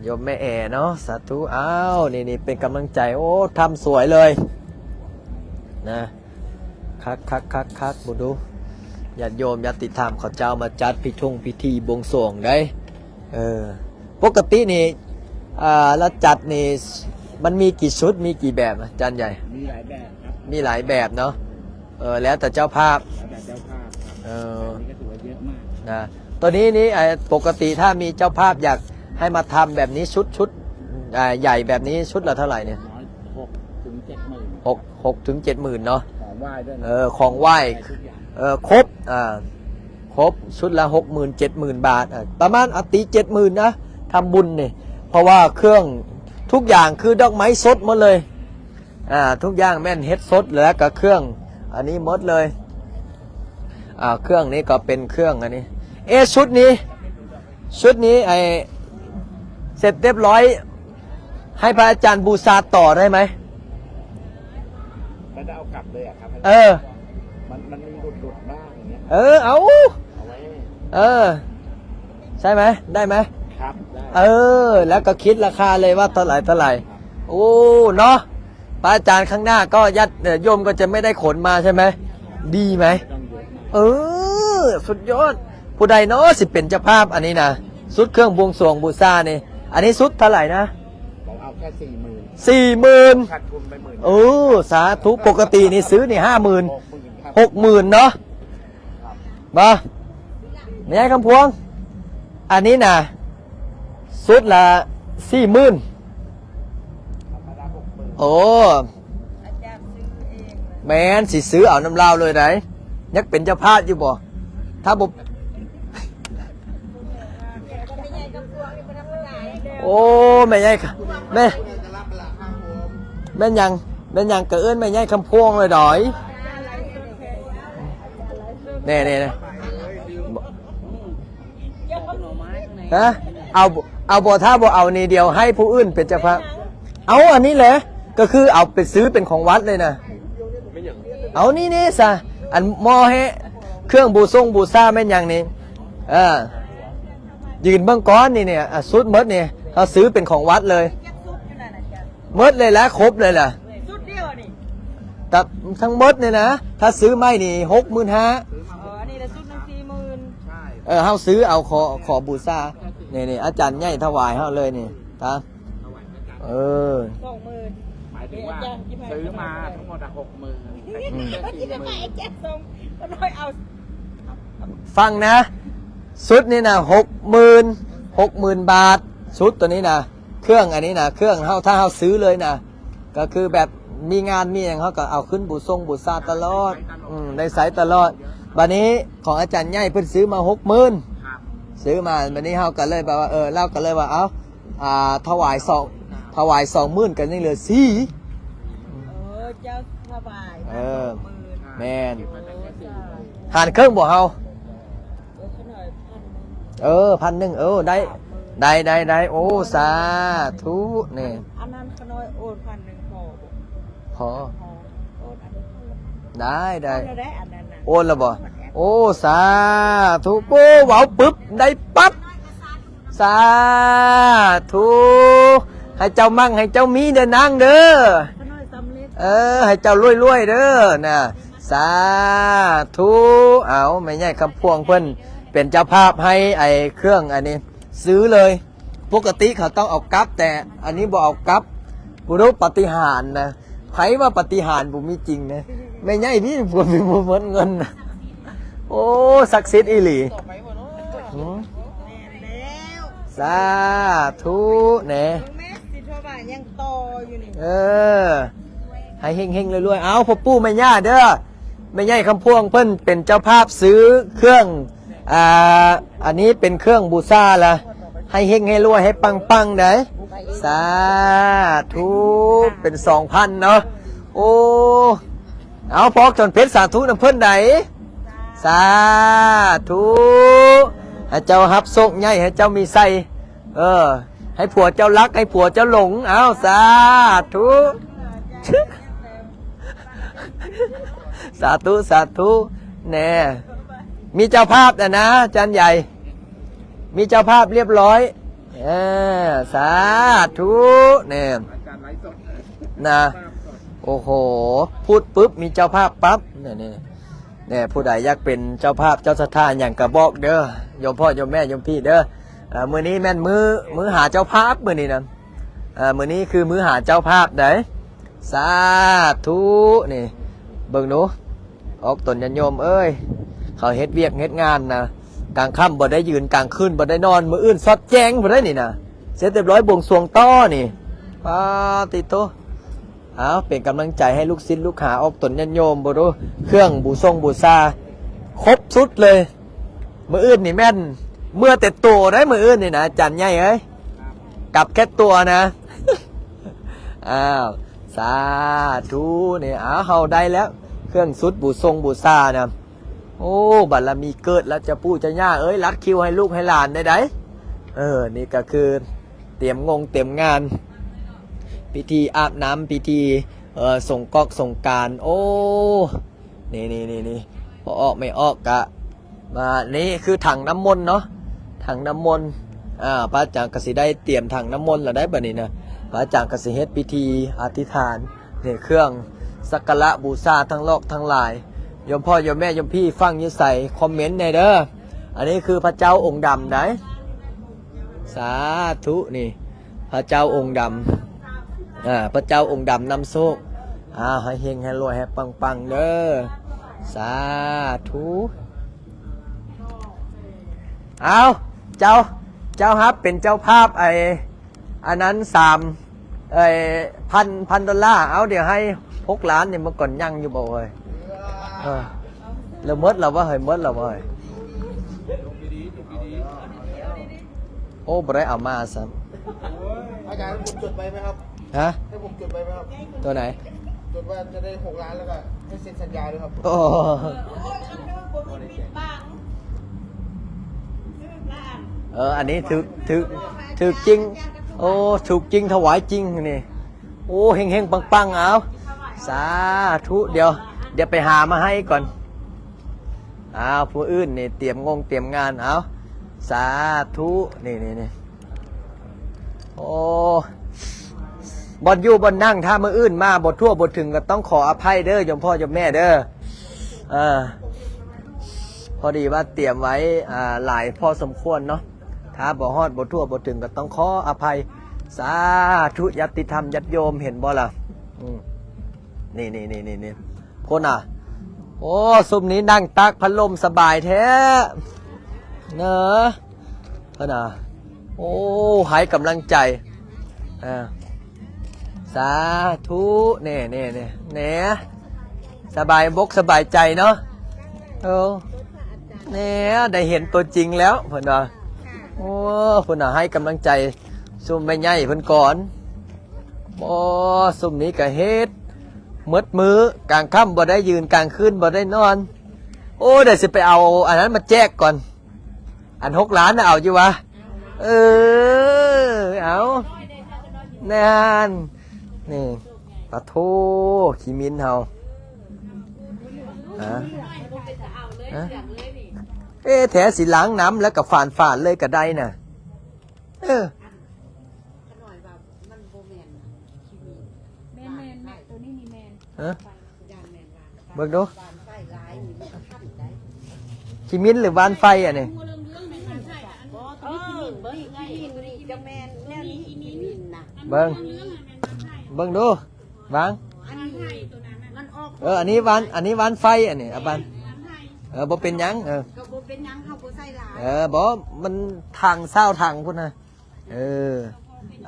ໂຍມແມ່ແອເນາະ ສາທຸ. ອ້າວ ນີ້ໆ ເປັນກຳລັງໃຈ. ໂອ້ ທຳສວຍເລີຍນະ. ຄັກໆໆໆ ເບິ່ງດູ ຍາດໂຍມຍາດຕິທຳເຂົາເຈົ້າມາຈັດພິທຸງພິທີບວງສວງໄດ໋. ເອີ ປົກກະຕິນີ້ ອ່າ ລະຈັດນີ້ ມັນມີກີ່ຊຸດ ມີກີ່ແບບອາຈານໃຫຍ່? ມີຫຼາຍແບບຄັບ ມີຫຼາຍແບບເນາະ. ເອີ ແລ້ວແຕ່ເຈົ້າພາບ ແລ້ວແຕ່ເຈົ້າພາບຄັບ. ເອີ ອັນນີ້ກໍຖືວ່າເຍອະມາກ ນະ ຕົວນີ້ນີ້ ເອີ ປົກກະຕິຖ້າມີເຈົ້າພາບຢາກໃຫ້ມາທຳແບບນີ້ ຊຸດ ຊຸດ ອ່າ ໃຫຍ່ແບບນີ້ ຊຸດລະເທົ່າໃດນີ້? ຮ້ອຍຫົກເຖິງເຈັດໝື່ນ ຫົກ ຫົກເຖິງເຈັດໝື່ນເນາະ ຂອງໄຫວ້ດ້ວຍນະ ເອີ ຂອງໄຫວ້ ໄດ້ທຸກຢ່າງ ເອີ ຄົບ ອ່າ ຄົບ ຊຸດລະຫົກໝື່ນ ເຈັດໝື່ນບາດ ເອີ ປະມານ ເອົາ ຕີເຈັດໝື່ນນະ ທຳບຸນນີ້ ເພາະວ່າເຄື່ອງທຸກຢ່າງຄືດອກໄມ້ສົດໝົດເລີຍ ອ່າ ທຸກຢ່າງແມ່ນເຮັດສົດ ແລ້ວກໍເຄື່ອງອັນນີ້ໝົດເລີຍ ອ່າ ເຄື່ອງນີ້ກໍເປັນເຄື່ອງອັນນີ້ ເອ ຊຸດນີ້ ຊຸດນີ້ ໄອ້ ເສັດຮຽບຮ້ອຍ ໃຫ້ພະອາຈານບູຊາຕໍ່ໄດ້ໄໝ? ໄດ້ເອົາກັບເລີຍອະຄັບ ເອີ ມັນ ມັນມີຫຼຸດໆມາກຢ່າງເງຍ ເອີ ເອົາ ເອົາໄວ້ ເອີ ໃຊ່ໄໝ? ໄດ້ໄໝ? ຄັບ ໄດ້ ເອີ ແລ້ວກໍຄິດລາຄາເລີຍວ່າເທົ່າໃດ ເທົ່າໃດ ໂອ້ ເນາະ ພະອາຈານຂ້າງໜ້າກໍຍາດ ເອີ ໂຍມກໍຈະໄມ່ໄດ້ຂົນມາໃຊ່ໄໝ? ດີໄໝ? ເອີ ສຸດຍອດ ຜູ້ໃດເນາະຊິເປັນເຈົ້າພາບອັນນີ້ນະ ຊຸດເຄື່ອງບວງສວງບູຊານີ້ ອັນນີ້ຊຸດເທົ່າໃດນະ? ເອົາແຄ່ສີ່ໝື່ນ ສີ່ໝື່ນ ຂາດທຶນໄປໝື່ນ ໂອ້ ສາທຸ ປົກກະຕິນີ້ຊື້ນີ້ຫ້າໝື່ນ ຫົກໝື່ນ ຫົກໝື່ນເນາະ ບໍ່ ແມ່ໃຫຍ່ຄຳພວງ ອັນນີ້ນະ ຊຸດລະສີ່ໝື່ນ ໂອ້ ອາຈານຊື້ເອງເລີຍ ແມ່ນ ຊິຊື້ເອົານຳລາວເລີຍໃດ ຢາກເປັນເຈົ້າພາບຢູ່ບໍ່? ຖ້າບໍ່ ແມ່ໃຫຍ່ຄຳພວງນີ້ບໍ່ທຳມະດາເດ້ ໂອ້ ແມ່ໃຫຍ່ ແມ່ ແມ່ນຫຍັງ ແມ່ນຫຍັງກະເອີ້ນແມ່ໃຫຍ່ຄຳພວງເລີຍດອຍ ແນ່ໆ ຮະ ເອົາ ເອົາບໍ່ ຖ້າບໍ່ເອົານີ້ ດຽວໃຫ້ຜູ້ອື່ນເປັນເຈົ້າພາບ ເອົາ ອັນນີ້ແຫຼະ ກໍຄືເອົາໄປຊື້ເປັນຂອງວັດເລີຍນະ ເອົາ ນີ້ນີ້ຊະ ອັນໝໍ້ແຮະ ເຄື່ອງບູຊົງບູຊາແມ່ນຫຍັງນີ້ ເອີ ຢືນເບິ່ງກ່ອນ ນີ້ນີ້ ອາ ຊຸດໝົດນີ້ ເຮົາຊື້ເປັນຂອງວັດເລີຍ ໝົດເລີຍລະ ຄົບເລີຍລະ ຊຸດດຽວນີ້ ກັບທັງໝົດນີ້ນະ ຖ້າຊື້ໃໝ່ນີ້ຫົກໝື່ນຫ້າ ອໍ ອັນນີ້ລະຊຸດໜຶ່ງສີ່ໝື່ນ ເອີ ເຮົາຊື້ເອົາ ຂໍ ຂໍບູຊາ ນີ້ໆ ອາຈານໃຫຍ່ຖວາຍເຮົາເລີຍນີ້ ຕາ ເອີ ສອງໝື່ນ ໝາຍເຖິງວ່າຊື້ມາທັງໝົດອະຫົກໝື່ນ ອືມ ແຕ່ສີ່ໝື່ນ ຟັງນະ ຊຸດນີ້ນະ ຫົກໝື່ນ ຫົກໝື່ນບາດ ຊຸດໂຕນີ້ນະ ເຄື່ອງອັນນີ້ນະ ເຄື່ອງເຮົາ ຖ້າເຮົາຊື້ເລີຍນະ ກໍຄືແບບມີງານມີຫຍັງ ເຮົາກໍເອົາຂຶ້ນບູຊົງບູຊາຕະຫຼອດ ອືມ ໄດ້ໃຊ້ຕະຫຼອດ ບາດນີ້ຂອງອາຈານໃຫຍ່ເພິ່ນຊື້ມາຫົກໝື່ນ ຊື້ມາ ບາດນີ້ເຮົາກໍເລີຍແບບວ່າ ເອີ ລາວກໍເລີຍວ່າ ເອົາ ອ່າ ຖວາຍສອງ ຖວາຍສອງໝື່ນກໍຍັງເຫຼືອສີ່ ເອີ ເຈົ້າຖວາຍມາ ເອີ ສອງໝື່ນ ແມ່ນ ໂອ້ ສາທຸ ຫານເຄິ່ງບໍ່ເຮົາ? ເອີ ຂ້ານ້ອຍພັນໜຶ່ງ ເອີ ພັນໜຶ່ງ ເອີ ໄດ້ ສາມໝື່ນ ໄດ້ ໄດ້ ໄດ້ ໂອ້ ສາທຸ ນີ້ ອັນນັ້ນຂ້ານ້ອຍໂອນພັນໜຶ່ງພໍບໍ່? ພໍ ພໍ ໂອນອັນນີ້ ໄດ້ ໄດ້ ໂອນແລ້ວເດ້ ອັນນັ້ນນະ ໂອນແລ້ວບໍ່? ໂອນແລ້ວ ໂອ້ ສາທຸ ໂອ້ ເວົ້າປຶບ ໄດ້ປັບ ສາທຸ ໃຫ້ເຈົ້າໝັ້ງໃຫ້ເຈົ້າມີເດີນາງເດີ ເອີ ໃຫ້ເຈົ້າລວຍໆເດີນະ ສາທຸ ເອົາ ແມ່ໃຫຍ່ຄຳພວງເພິ່ນເປັນເຈົ້າພາບໃຫ້ໄອ້ເຄື່ອງອັນນີ້ ຊື້ເລີຍ ປົກກະຕິເຂົາຕ້ອງເອົາກັບ ແຕ່ອັນນີ້ບໍ່ເອົາກັບ ບໍ່ຮູ້ປາຕິຫານນະ ໃຜວ່າປາຕິຫານບໍ່ມີຈິງເດ້ ແມ່ໃຫຍ່ນີ້ບໍ່ມີ ບໍ່ໝົດເງິນນະ ໂອ້ ສັກສິດອີ່ຫຼີ ຫື ສາທຸແນ່ ເບິ່ງແມ່ ຊິໂທບາຍັງຕໍ່ຢູ່ນີ້ ເອີ ໃຫ້ເຮັງໆລວຍໆ ເອົາ ພໍ່ປູ່ແມ່ຍ່າເດີ ແມ່ໃຫຍ່ຄຳພວງເພິ່ນເປັນເຈົ້າພາບຊື້ເຄື່ອງ ອ່າ ອັນນີ້ເປັນເຄື່ອງບູຊາລະ ໃຫ້ເຮັງໃຫ້ລວຍໃຫ້ປັງໆໄດ໋ ສາທຸ ເປັນສອງພັນເນາະ ໂອ້ ເອົາ ພອກຈອນເພັດສາທຸນຳເພິ່ນໄດ໋ ສາທຸ ໃຫ້ເຈົ້າຮັບໂຊກໃຫຍ່ ໃຫ້ເຈົ້າມີໄຊ ເອີ ໃຫ້ຜົວເຈົ້າຮັກ ໃຫ້ຜົວເຈົ້າຫຼົງ ເອົາ ສາທຸ ສາທຸ ສາທຸ ແນ່ ມີເຈົ້າພາບແລ້ວນະ ອາຈານໃຫຍ່ ມີເຈົ້າພາບລຽບຮ້ອຍ ເອີ ສາທຸ ແນ່ ນະ ໂອ້ໂຫ ພູດປຶບ ມີເຈົ້າພາບປັບ ແນ່ ແນ່ ຜູ້ໃດຢາກເປັນເຈົ້າພາບເຈົ້າສັດທາຫຍັງກະບອກເດີ ໂຍມພໍ່ໂຍມແມ່ໂຍມພີ່ເດີ ເອີ ມື້ນີ້ແມ່ນມື້ ມື້ຫາເຈົ້າພາບມື້ນີ້ນະ ເອີ ມື້ນີ້ຄືມື້ຫາເຈົ້າພາບໃດ໋ ສາທຸ ນີ້ ເບິ່ງດູ ອອກຕົນຍາດໂຍມເອີຍ ເຂົາເຮັດວຽກເຮັດງານນະ ກາງຄ່ຳບໍ່ໄດ້ຢືນ ກາງຄືນບໍ່ໄດ້ນອນ ມື້ອື່ນຊອດແຈ້ງພຸ້ນເດ້ນີ້ນະ ເສັດຮຽບຮ້ອຍບວງສວງຕໍ່ນີ້ ປາຕິໂຕ. ເອົາ ເປັນກຳລັງໃຈໃຫ້ລູກສິດລູກຫາອອກຕົນຍາດໂຍມ ບໍ່ຮູ້ ເຄື່ອງບູຊົງບູຊາຄົບຊຸດເລີຍ. ມື້ອື່ນນີ້ແມ່ນເມືອແຕ່ໂຕໄດ໋ ມື້ອື່ນນີ້ນະ ອາຈານໃຫຍ່ເອີຍ ກັບແຄ່ຕົວນະ. ອ້າວ ສາທຸ ນີ້ ອ້າວ ເຮົາໄດ້ແລ້ວ ເຄື່ອງຊຸດບູຊົງບູຊານະ. ໂອ້ ບາລະມີເກີດແລ້ວ ເຈົ້າປູ່ເຈົ້າຍ່າເອີຍ ລັດຄິວໃຫ້ລູກໃຫ້ຫຼານໄດ້ໃດ. ເອີ ນີ້ກໍຄືຕຽມງົງຕຽມງານ ພິທີອາບນ້ຳ ພິທີ ເອີ ສົງກອກສົງການ. ໂອ້ ນີ້ໆໆໆ ພໍ່ອອກແມ່ອອກກະມາ ນີ້ຄືຖັງນ້ຳມົນເນາະ ຖັງນ້ຳມົນ. ອາ ພະອາຈານກໍຊິໄດ້ຕຽມຖັງນ້ຳມົນແລ້ວໄດ໋ ບັດນີ້ນະ ພະອາຈານກໍຊິເຮັດພິທີອະທິຖານ ນີ້ເຄື່ອງສັກກາລະບູຊາທັງຫຼອກທັງຫຼາຍ. ໂຍມພໍ່ໂຍມແມ່ໂຍມພີ່ຟັງຢູ່ໃສ ຄອມເມັນແດ່ເດີ. ອັນນີ້ຄືພະເຈົ້າອົງດຳໄດ໋ ສາທຸ ນີ້ ພະເຈົ້າອົງດຳ ອາ ພະເຈົ້າອົງດຳນຳໂຊກ. ອ້າວ ໃຫ້ເຮັງໃຫ້ລວຍໃຫ້ປັງໆເດີ ສາທຸ. ອ້າວ ເຈົ້າ ເຈົ້າຮັບເປັນເຈົ້າພາບໄອ້ ອັນນັ້ນສາມ ເອີຍ ພັນ ພັນໂດລາ. ເອົາ ດຽວໃຫ້ຫົກລ້ານນີ້ ເມື່ອກ່ອນຍັງຢູ່ບໍ່ເອີຍ? ເອີ ແລ້ວໝົດແລ້ວບໍ່ເຮີ້ຍ? ໝົດແລ້ວບໍ່ເຮີ້ຍ? ໂອ້ ບໍ່ໄດ້ເອົາມາຊ້ຳ. ອາຈານ ໃຫ້ຜົມຈົດໄວ້ໄໝຄັບ? ຮະ? ໃຫ້ຜົມຈົດໄວ້ໄໝຄັບ? ຕົວໃດ? ຈົດວ່າຈະໄດ້ຫົກລ້ານ ແລ້ວກໍໃຫ້ເຊັນສັນຍາດ້ວຍຄັບ. ໂອ້ ເອີ ອັນນີ້ຖືກ ຖືກ ຖືກຈິງ. ໂອ້ ຖືກຈິງ ຖວາຍຈິງນີ້. ໂອ້ ເຮັງໆ ປັງໆ. ເອົາ ສາທຸ. ດຽວ ດຽວໄປຫາມາໃຫ້ກ່ອນ. ອ້າວ ຜູ້ອື່ນນີ້ຕຽມງົງຕຽມງານ. ເອົາ ສາທຸ. ນີ້ໆໆ ໂອ້ ບ່ອນຢູ່ບ່ອນນັ່ງ ຖ້າມື້ອື່ນມາບໍ່ທົ່ວບໍ່ເຖິງ ກໍຕ້ອງຂໍອະໄພເດີ ໂຍມພໍ່ໂຍມແມ່ເດີ. ເອີ ພໍດີວ່າຕຽມໄວ້ ອ່າ ຫຼາຍພໍສົມຄວນເນາະ ຖ້າບໍ່ຮອດບໍ່ທົ່ວບໍ່ເຖິງ ກໍຕ້ອງຂໍອະໄພ. ສາທຸ. ຍາດຕິທຳຍາດໂຍມ ເຫັນບໍ່ລະ? ອືມ ນີ້ໆໆໆ ພຸ້ນນະ. ໂອ້ ຊຸມນີ້ນັ່ງຕາກພັດລົມສະບາຍແທ້ເນີ ເພິ່ນນະ. ໂອ້ ໃຫ້ກຳລັງໃຈ. ອ່າ ສາທຸ. ແນ່ໆໆ ແນ່ ສະບາຍບົກສະບາຍໃຈເນາະ. ໂອ້ ແນ່ ໄດ້ເຫັນຕົວຈິງແລ້ວ ເພິ່ນວ່າ. ໂອ້ ເພິ່ນນະ ໃຫ້ກຳລັງໃຈຊຸມແມ່ໃຫຍ່ເພິ່ນກ່ອນ. ໂອ້ ຊຸມນີ້ກະເຮັດໝົດມື້ ກາງຄ່ຳບໍ່ໄດ້ຢືນ ກາງຄືນບໍ່ໄດ້ນອນ. ໂອ້ ດຽວຊິໄປເອົາອັນນັ້ນມາແຈກກ່ອນ. ອັນຫົກລ້ານນະ ເອົາຢູ່ວະ? ເອີ ເອົາ ນັ້ນ ນີ້ ປະໂທ ຂີ້ມິນເຮົາ. ຮະ? ຮະ? ເອ ແທ້ຊິລ້າງນ້ຳແລ້ວກໍຝານໆເລີຍກໍໄດ້ນະ. ເອີ ແມ່ນໆໆ ໂຕນີ້ນີ້ແມ່ນ. ຮະ? ເບິ່ງດູ ຂີ້ມິນ ຫຼື ຫວ່ານໄຟອັນນີ້? ເບິ່ງ ເບິ່ງດູ ວາງ. ເອີ ອັນນີ້ຫວ່ານ ອັນນີ້ຫວ່ານໄຟອັນນີ້ ເອົາຫວ່ານ. ເອີ ບໍ່ເປັນຫຍັງ. ເອີ ເອີ ບໍ່ ມັນຖັງຊາວຖັງພຸ້ນນະ. ເອີ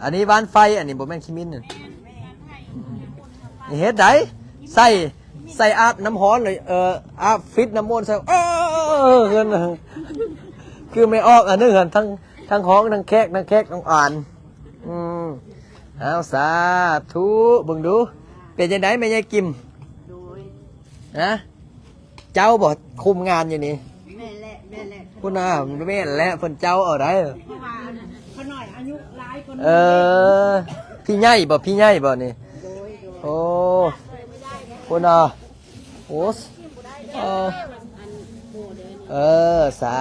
ອັນນີ້ຫວ່ານໄຟ ອັນນີ້ບໍ່ແມ່ນຂີ້ມິນ. ນີ້ເຮັດໃດ ໃສ່ ໃສ່ອາບນ້ຳຮ້ອນເລີຍ ເອີ ອາບຟິດນ້ຳມົນໃສ່. ເອີ ເອີ ເອີ ຄືແມ່ອອກອັນໜຶ່ງຫັ້ນ ທັງ ທັງຮ້ອງ ທັງແຂກ ທັງແຂກ ທັງອານ. ອືມ ເອົາ ສາທຸ. ເບິ່ງດູ ເປັນຈັ່ງໃດແມ່ໃຫຍ່ກິມ? ໂດຍ ຮະ? ເຈົ້າບໍ່ຄຸມງານຢູ່ນີ້? ແມ່ນແຫຼະ ແມ່ນແຫຼະ ພຸ້ນນະ ແມ່ນແຫຼະ ເພິ່ນເຈົ້າເອົາໄດ້. ເພາະວ່າຂ້ານ້ອຍອາຍຸຫຼາຍກວ່າ. ເອີ ພີ່ໃຫຍ່ບໍ່ ພີ່ໃຫຍ່ບໍ່ນີ້? ໂດຍ ໂດຍ ໂອ້ ພຸ້ນນະ ໂອ້ ເອີ ເອີ ສາ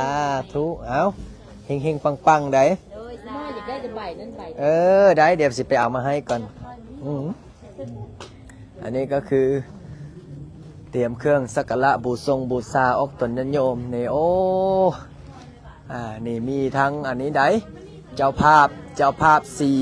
ທຸ. ເອົ້າ ເຮັງໆ ປັງໆ ໃດ໋. ໂດຍ ສາທຸ ຢາກໄດ້ແຕ່ໃບນັ້ນໃບ. ເອີ ໄດ້ ດຽວຊິໄປເອົາມາໃຫ້ກ່ອນ. ອືມ ອັນນີ້ກໍຄືຕຽມເຄື່ອງສັກກາລະບູຊົງບູຊາອອກຕົນຍາດໂຍມນີ້. ໂອ້ ອ່າ ນີ້ມີທັງອັນນີ້ໃດ໋ ເຈົ້າພາບ ເຈົ້າພາບສີ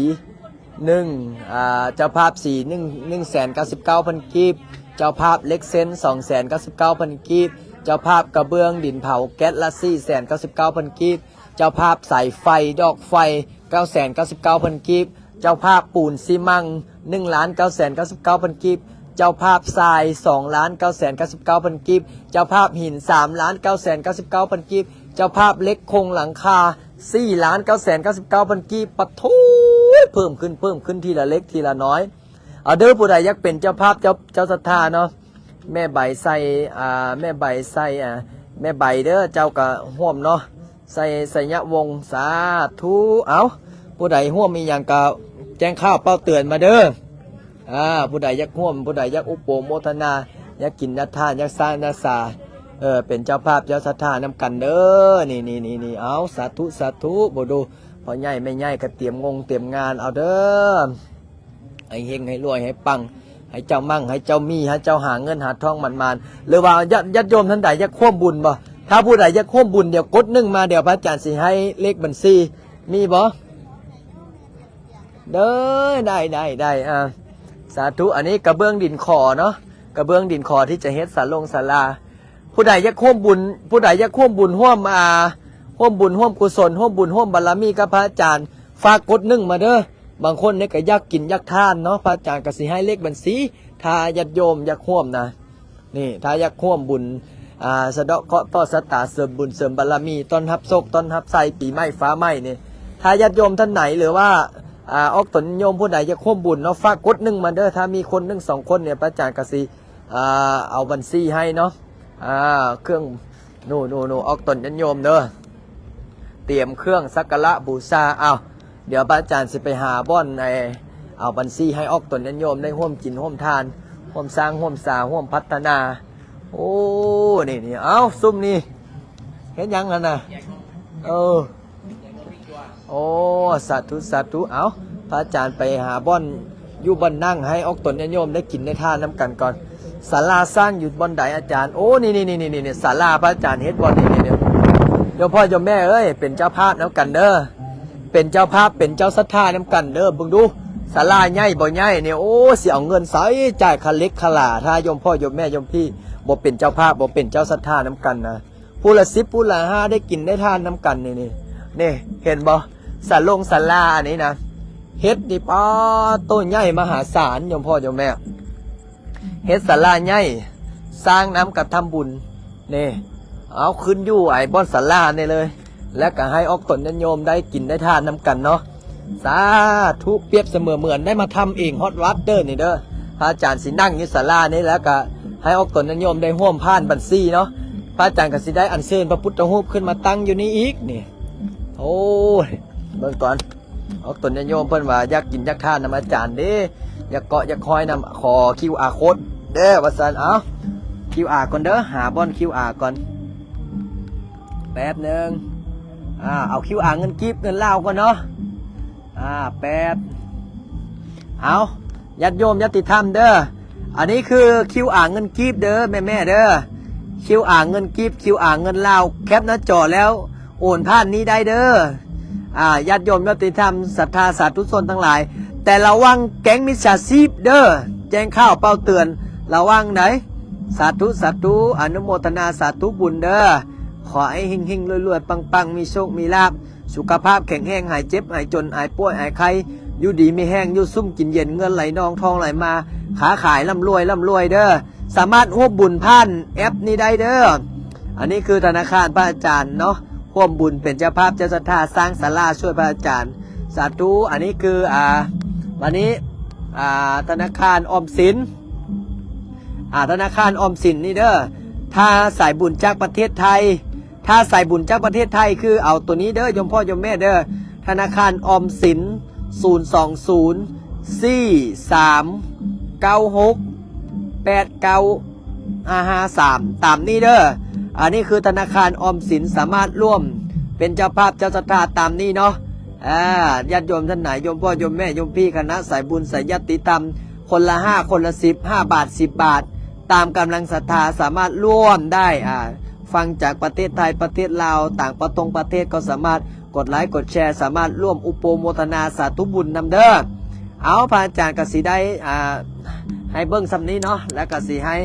ໜຶ່ງ ອ່າ ເຈົ້າພາບສີໜຶ່ງ ໜຶ່ງແສນເກົ້າສິບເກົ້າພັນກີບ, ເຈົ້າພາບເຫຼັກເຊັ່ນ ສອງແສນເກົ້າສິບເກົ້າພັນກີບ, ເຈົ້າພາບກະເບື້ອງດິນເຜົາແກັດລະສີ່ແສນເກົ້າສິບເກົ້າພັນກີບ, ເຈົ້າພາບສາຍໄຟດອກໄຟເກົ້າແສນເກົ້າສິບເກົ້າພັນກີບ, ເຈົ້າພາບປູນຊີມັງໜຶ່ງລ້ານເກົ້າແສນເກົ້າສິບເກົ້າພັນກີບ, ເຈົ້າພາບຊາຍສອງລ້ານເກົ້າແສນເກົ້າສິບເກົ້າພັນກີບ, ເຈົ້າພາບຫີນສາມລ້ານເກົ້າແສນເກົ້າສິບເກົ້າພັນກີບ, ເຈົ້າພາບເຫຼັກໂຄງຫຼັງຄາສີ່ລ້ານເກົ້າແສນເກົ້າສິບເກົ້າພັນກີບ. ປະໂທ້ ເພີ່ມຂຶ້ນ ເພີ່ມຂຶ້ນທີລະເລັກທີລະນ້ອຍ. ເອົາເດີ ຜູ້ໃດຢາກເປັນເຈົ້າພາບ ເຈົ້າ ເຈົ້າສັດທາເນາະ ແມ່ໃບໄຊ ອ່າ ແມ່ໃບໄຊ ອ່າ ແມ່ໃບເດີ ເຈົ້າກະຮ່ວມເນາະ ໄຊ ໄຊຍະວົງ ສາທຸ. ເອົ້າ ຜູ້ໃດຮ່ວມອີ່ຫຍັງກະແຈ້ງຂ່າວເປົ່າເຕືອນມາເດີ. ອ່າ ຜູ້ໃດຢາກຮ່ວມ ຜູ້ໃດຢາກອຸປະໂມທະນາ ຢາກກິນຢາກທານ ຢາກສ້າງຢາກສາ ເອີ ເປັນເຈົ້າພາບເຈົ້າສັດທານຳກັນເດີ. ນີ້ໆໆ ເອົາ ສາທຸ ສາທຸ. ບໍ່ດູ ພໍ່ໃຫຍ່ແມ່ໃຫຍ່ກະຕຽມງົງຕຽມງານເອົາເດີ. ໃຫ້ເຮັງໃຫ້ລວຍໃຫ້ປັງ ໃຫ້ເຈົ້າມັ່ງໃຫ້ເຈົ້າມີ ໃຫ້ເຈົ້າຫາເງິນຫາທອງໝານໆ. ຫຼືວ່າຍາດ ຍາດໂຍມທ່ານໃດຢາກຮ່ວມບຸນບໍ່? ຖ້າຜູ້ໃດຢາກຮ່ວມບຸນ ດຽວກົດໜຶ່ງມາ ດຽວພະອາຈານຊິໃຫ້ເລກບັນຊີ ມີບໍ່? ເດີ ໄດ້ ໄດ້ ໄດ້ ອ່າ ສາທຸ. ອັນນີ້ກະເບື້ອງດິນຂໍເນາະ ກະເບື້ອງດິນຂໍທີ່ຈະເຮັດສາລົງສາລາ. ຜູ້ໃດຢາກຮ່ວມບຸນ ຜູ້ໃດຢາກຮ່ວມບຸນຮ່ວມ ອ່າ ຮ່ວມບຸນຮ່ວມກຸສົນ ຮ່ວມບຸນຮ່ວມບາລະມີກັບພະອາຈານ ຝາກກົດໜຶ່ງມາເດີ. ບາງຄົນນີ້ກະຢາກກິນຢາກທານເນາະ ພະອາຈານກະຊິໃຫ້ເລກບັນຊີ ຖ້າຍາດໂຍມຢາກຮ່ວມນະ. ນີ້ ຖ້າຢາກຮ່ວມບຸນ ອ່າ ສະເດາະເຄາະຕໍ່ຊະຕາ ເສີມບຸນເສີມບາລະມີ ຕ້ອນຮັບໂຊກຕ້ອນຮັບໄຊ ປີໃໝ່ຟ້າໃໝ່ນີ້ ຖ້າຍາດໂຍມທ່ານໃດ ຫຼືວ່າ ອ່າ ອອກຕົນຍາດໂຍມຜູ້ໃດຢາກຮ່ວມບຸນເນາະ ຝາກກົດໜຶ່ງມາເດີ. ຖ້າມີຄົນໜຶ່ງສອງຄົນນີ້ ພະອາຈານກະຊິ ອ່າ ເອົາບັນຊີໃຫ້ເນາະ. ອ່າ ເຄື່ອງ ໜູໆໆ ອອກຕົນຍາດໂຍມເດີ ຕຽມເຄື່ອງສັກກາລະບູຊາ. ເອົາ ດຽວພະອາຈານຊິໄປຫາບ່ອນ ໄອ້ ເອົາບັນຊີໃຫ້ອອກຕົນຍາດໂຍມໄດ້ຮ່ວມກິນຮ່ວມທານ ຮ່ວມສ້າງຮ່ວມສາ ຮ່ວມພັດທະນາ. ໂອ້ ນີ້ໆ ເອົາ ຊຸມນີ້ເຮັດຫຍັງຫັ້ນນະ? ເອີ ໂອ້ ສາທຸ ສາທຸ. ເອົາ ພະອາຈານໄປຫາບ່ອນຢູ່ບ່ອນນັ່ງ ໃຫ້ອອກຕົນຍາດໂຍມໄດ້ກິນໄດ້ທານນຳກັນກ່ອນ. ສາລາສ້າງຢູ່ບ່ອນໃດອາຈານ? ໂອ້ ນີ້ໆໆ ສາລາພະອາຈານເຮັດບ່ອນນີ້ ໂຍມພໍ່ໂຍມແມ່ເອີຍ ເປັນເຈົ້າພາບນຳກັນເດີ ເປັນເຈົ້າພາບ ເປັນເຈົ້າສັດທານຳກັນເດີ. ເບິ່ງດູ ສາລາໃຫຍ່ບໍ່ໃຫຍ່ນີ້ ໂອ້ ຊິເອົາເງິນໃສຈ່າຍຄ່າເຫຼັກຄ່າຫຼາ ຖ້າໂຍມພໍ່ໂຍມແມ່ໂຍມພີ່ບໍ່ເປັນເຈົ້າພາບ ບໍ່ເປັນເຈົ້າສັດທານຳກັນນະ. ຜູ້ລະສິບ ຜູ້ລະຫ້າ ໄດ້ກິນໄດ້ທານນຳກັນນີ້ ນີ້ ນີ້ ເຫັນບໍ່? ສາລົງສາລາອັນນີ້ນະ ເຮັດນີ້ ປາໂຕ ໃຫຍ່ມະຫາສານ ໂຍມພໍ່ໂຍມແມ່ ເຮັດສາລາໃຫຍ່ ສ້າງນຳກະທຳບຸນ ນີ້ ເອົາຂຶ້ນຢູ່ໄອ້ບ່ອນສາລານີ້ເລີຍ ແລ້ວກະໃຫ້ອອກຕົນຍາດໂຍມໄດ້ກິນໄດ້ທານນຳກັນເນາະ. ສາທຸ. ປຽບສະເໝືອນເໝືອນໄດ້ມາທຳເອງຮອດວັດເດີນີ້ເດີ. ພະອາຈານຊິນັ່ງຢູ່ສາລານີ້ ແລ້ວກະໃຫ້ອອກຕົນຍາດໂຍມໄດ້ຮ່ວມຜ່ານບັນຊີເນາະ. ພະອາຈານກະຊິໄດ້ອັນເຊີນພະພຸດທະຮູບຂຶ້ນມາຕັ້ງຢູ່ນີ້ອີກນີ້. ໂອ້ຍ ເບິ່ງກ່ອນ ອອກຕົນຍາດໂຍມເພິ່ນວ່າຢາກກິນຢາກທານນຳອາຈານເດ້ ຢາກເກາະຢາກຫ້ອຍນຳ ຂໍຄິວອາໂຄດເດີວ່າຊັ້ນ. ເອົາ ຄິວອາກ່ອນເດີ ຫາບ່ອນຄິວອາກ່ອນ ແປັບໜຶ່ງ. ອ່າ ເອົາຄິວອາເງິນກີບ ເງິນລາວກ່ອນເນາະ. ອ່າ ແປັບ ເອົາ ຍາດໂຍມຍາດຕິທຳເດີ ອັນນີ້ຄືຄິວອາເງິນກີບເດີ ແມ່ໆເດີ ຄິວອາເງິນກີບ ຄິວອາເງິນລາວ ແຄປໜ້າຈໍແລ້ວໂອນຜ່ານນີ້ໄດ້ເດີ. ອ່າ ຍາດໂຍມຍາດຕິທຳ ສັດທາສາທຸຊົນທັງຫຼາຍ ແຕ່ລະວັງແກ້ງມິດສາຊີບເດີ ແຈ້ງຂ່າວເປົ່າເຕືອນລະວັງໃດ໋. ສາທຸ ສາທຸ ອະນຸໂມທະນາສາທຸບຸນເດີ ຂໍໃຫ້ເຮັງໆ ລວຍໆ ປັງໆ ມີໂຊກມີລາບ ສຸຂະພາບແຂງແຮງ ຫາຍເຈັບຫາຍຈົນ ຫາຍປ່ວຍຫາຍໄຂ້ ຢູ່ດີມີແຮງ ຢູ່ຊຸ່ມກິນເຢັນ ເງິນໄຫຼນອງທອງໄຫຼມາ ຄ້າຂາຍລ່ຳລວຍລ່ຳລວຍເດີ. ສາມາດຮ່ວມບຸນຜ່ານແອັບນີ້ໄດ້ເດີ. ອັນນີ້ຄືທະນາຄານພະອາຈານເນາະ ຮ່ວມບຸນເປັນເຈົ້າພາບເຈົ້າສັດທາ ສ້າງສາລາຊ່ວຍພະອາຈານ ສາທຸ. ອັນນີ້ຄື ອ່າ ອັນນີ້ ອ່າ ທະນາຄານອອມສິນ ອ່າ ທະນາຄານອອມສິນນີ້ເດີ. ຖ້າສາຍບຸນຈາກປະເທດໄທ ຖ້າສາຍບຸນຈາກປະເທດໄທ ຄືເອົາໂຕນີ້ເດີ ໂຍມພໍ່ໂຍມແມ່ເດີ ທະນາຄານອອມສິນ ສູນສອງສູນ ສີ່ສາມ ເກົ້າຫົກ ແປດເກົ້າ ຫ້າຫ້າສາມ ຕາມນີ້ເດີ. ອັນນີ້ຄືທະນາຄານອອມສິນ ສາມາດຮ່ວມເປັນເຈົ້າພາບເຈົ້າສັດທາຕາມນີ້ເນາະ. ອ່າ ຍາດໂຍມທ່ານໃດ ໂຍມພໍ່ໂຍມແມ່ ໂຍມພີ່ ຄະນະສາຍບຸນ ສາຍຍາດຕິທຳ ຄົນລະຫ້າ ຄົນລະສິບ ຫ້າບາດ ສິບບາດ ຕາມກຳລັງສັດທາ ສາມາດຮ່ວມໄດ້. ອ່າ ຟັງຈາກປະເທດໄທ ປະເທດລາວ ຕ່າງປະຕົງປະເທດກໍສາມາດກົດໄລກົດແຊ ສາມາດຮ່ວມອຸປະໂມທະນາສາທຸບຸນນຳເດີ. ເອົາ ພະອາຈານກະຊິໄດ້ ອ່າ ໃຫ້ເບິ່ງສ່ຳນີ້ເນາະ ແລ້ວກະຊິໃຫ້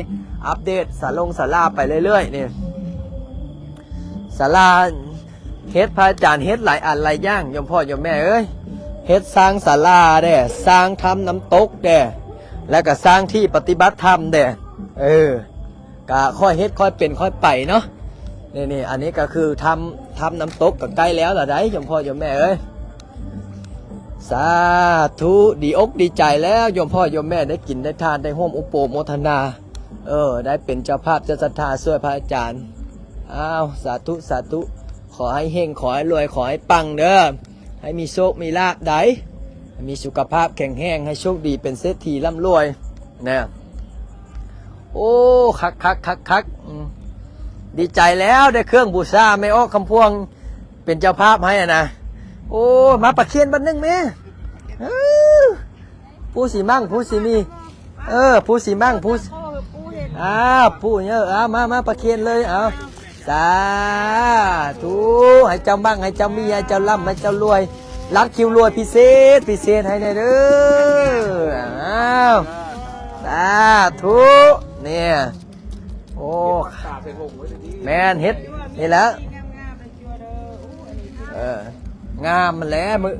ອັບເດດສາລົງສາລາໄປເລື້ອຍໆນີ້. ສາລາ ເຮັດ ພະອາຈານເຮັດຫຼາຍອັນຫຼາຍຢ່າງ ໂຍມພໍ່ໂຍມແມ່ເອີຍ ເຮັດສ້າງສາລາແດ່ ສ້າງຖ້ຳນ້ຳຕົກແດ່ ແລ້ວກໍສ້າງທີ່ປະຕິບັດທຳແດ່ ເອີ ກະຄ່ອຍເຮັດຄ່ອຍເປັນຄ່ອຍໄປເນາະ. ນີ້ໆ ອັນນີ້ກໍຄືຖ້ຳ ຖ້ຳນ້ຳຕົກກໍໃກ້ແລ້ວລະໃດ໋ ໂຍມພໍ່ໂຍມແມ່ເອີຍ. ສາທຸ ດີອົກດີໃຈແລ້ວ ໂຍມພໍ່ໂຍມແມ່ໄດ້ກິນໄດ້ທານ ໄດ້ຮ່ວມອະນຸໂມທະນາ ເອີ ໄດ້ເປັນເຈົ້າພາບເຈົ້າສັດທາຊ່ວຍພະອາຈານ. ອ້າວ ສາທຸ ສາທຸ ຂໍໃຫ້ເຮັງ ຂໍໃຫ້ລວຍ ຂໍໃຫ້ປັງເດີ ໃຫ້ມີໂຊກມີລາບໃດ໋ ໃຫ້ມີສຸຂະພາບແຂງແຮງ ໃຫ້ໂຊກດີເປັນເສດຖີລ່ຳລວຍນະ. ໂອ້ ຄັກໆໆໆ ອືມ ດີໃຈແລ້ວ ໄດ້ເຄື່ອງບູຊາ ແມ່ອອກຄຳພວງເປັນເຈົ້າພາບໃຫ້ອະນະ. ໂອ້ ມາປະເຄນບັດໜຶ່ງແມ່ ເອີ ຜູ້ຊິໝັ້ງຜູ້ຊິມີ ເອີ ຜູ້ຊິໝັ້ງຜູ້ຊິ ອ້າວ ຜູ້ເອີ ເອົາ ມາ ມາປະເຄນເລີຍ ເອົາ ສາທຸ ໃຫ້ເຈົ້າໝັ້ງ ໃຫ້ເຈົ້າມີ ໃຫ້ເຈົ້າລ່ຳ ໃຫ້ເຈົ້າລວຍ ລັດຄິວລວຍພິເສດ ພິເສດໃຫ້ແດ່ເດີ ອ້າວ ສາທຸ ນີ້ ໂອ້ ແມ່ນເຮັດນີ້ແຫຼະ ເອີ ງາມຫັ້ນແຫຼະ ມື້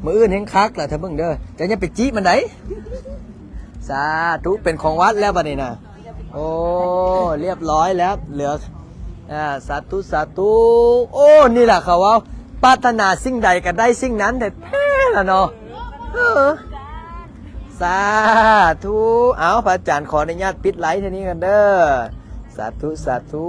ມື້ອື່ນແຮງຄັກລະ ຖ້າເບິ່ງເດີ ເຈົ້າຢ່າໄປຈິມັນໃດ໋. ສາທຸ ເປັນຂອງວັດແລ້ວບັດນີ້ນະ ໂອ້ ລຽບຮ້ອຍແລ້ວ ເຫຼືອ ອາ ສາທຸ ສາທຸ ໂອ້ ນີ້ລະເຂົາເວົ້າ ປາດຖະໜາສິ່ງໃດກໍໄດ້ສິ່ງນັ້ນແທ້ໆລະເນາະ ເອີ ສາທຸ ເອົາ ພະອາຈານຂໍອະນຸຍາດປິດໄລຟ໌ເທົ່ານີ້ກ່ອນເດີ ສາທຸ ສາທຸ.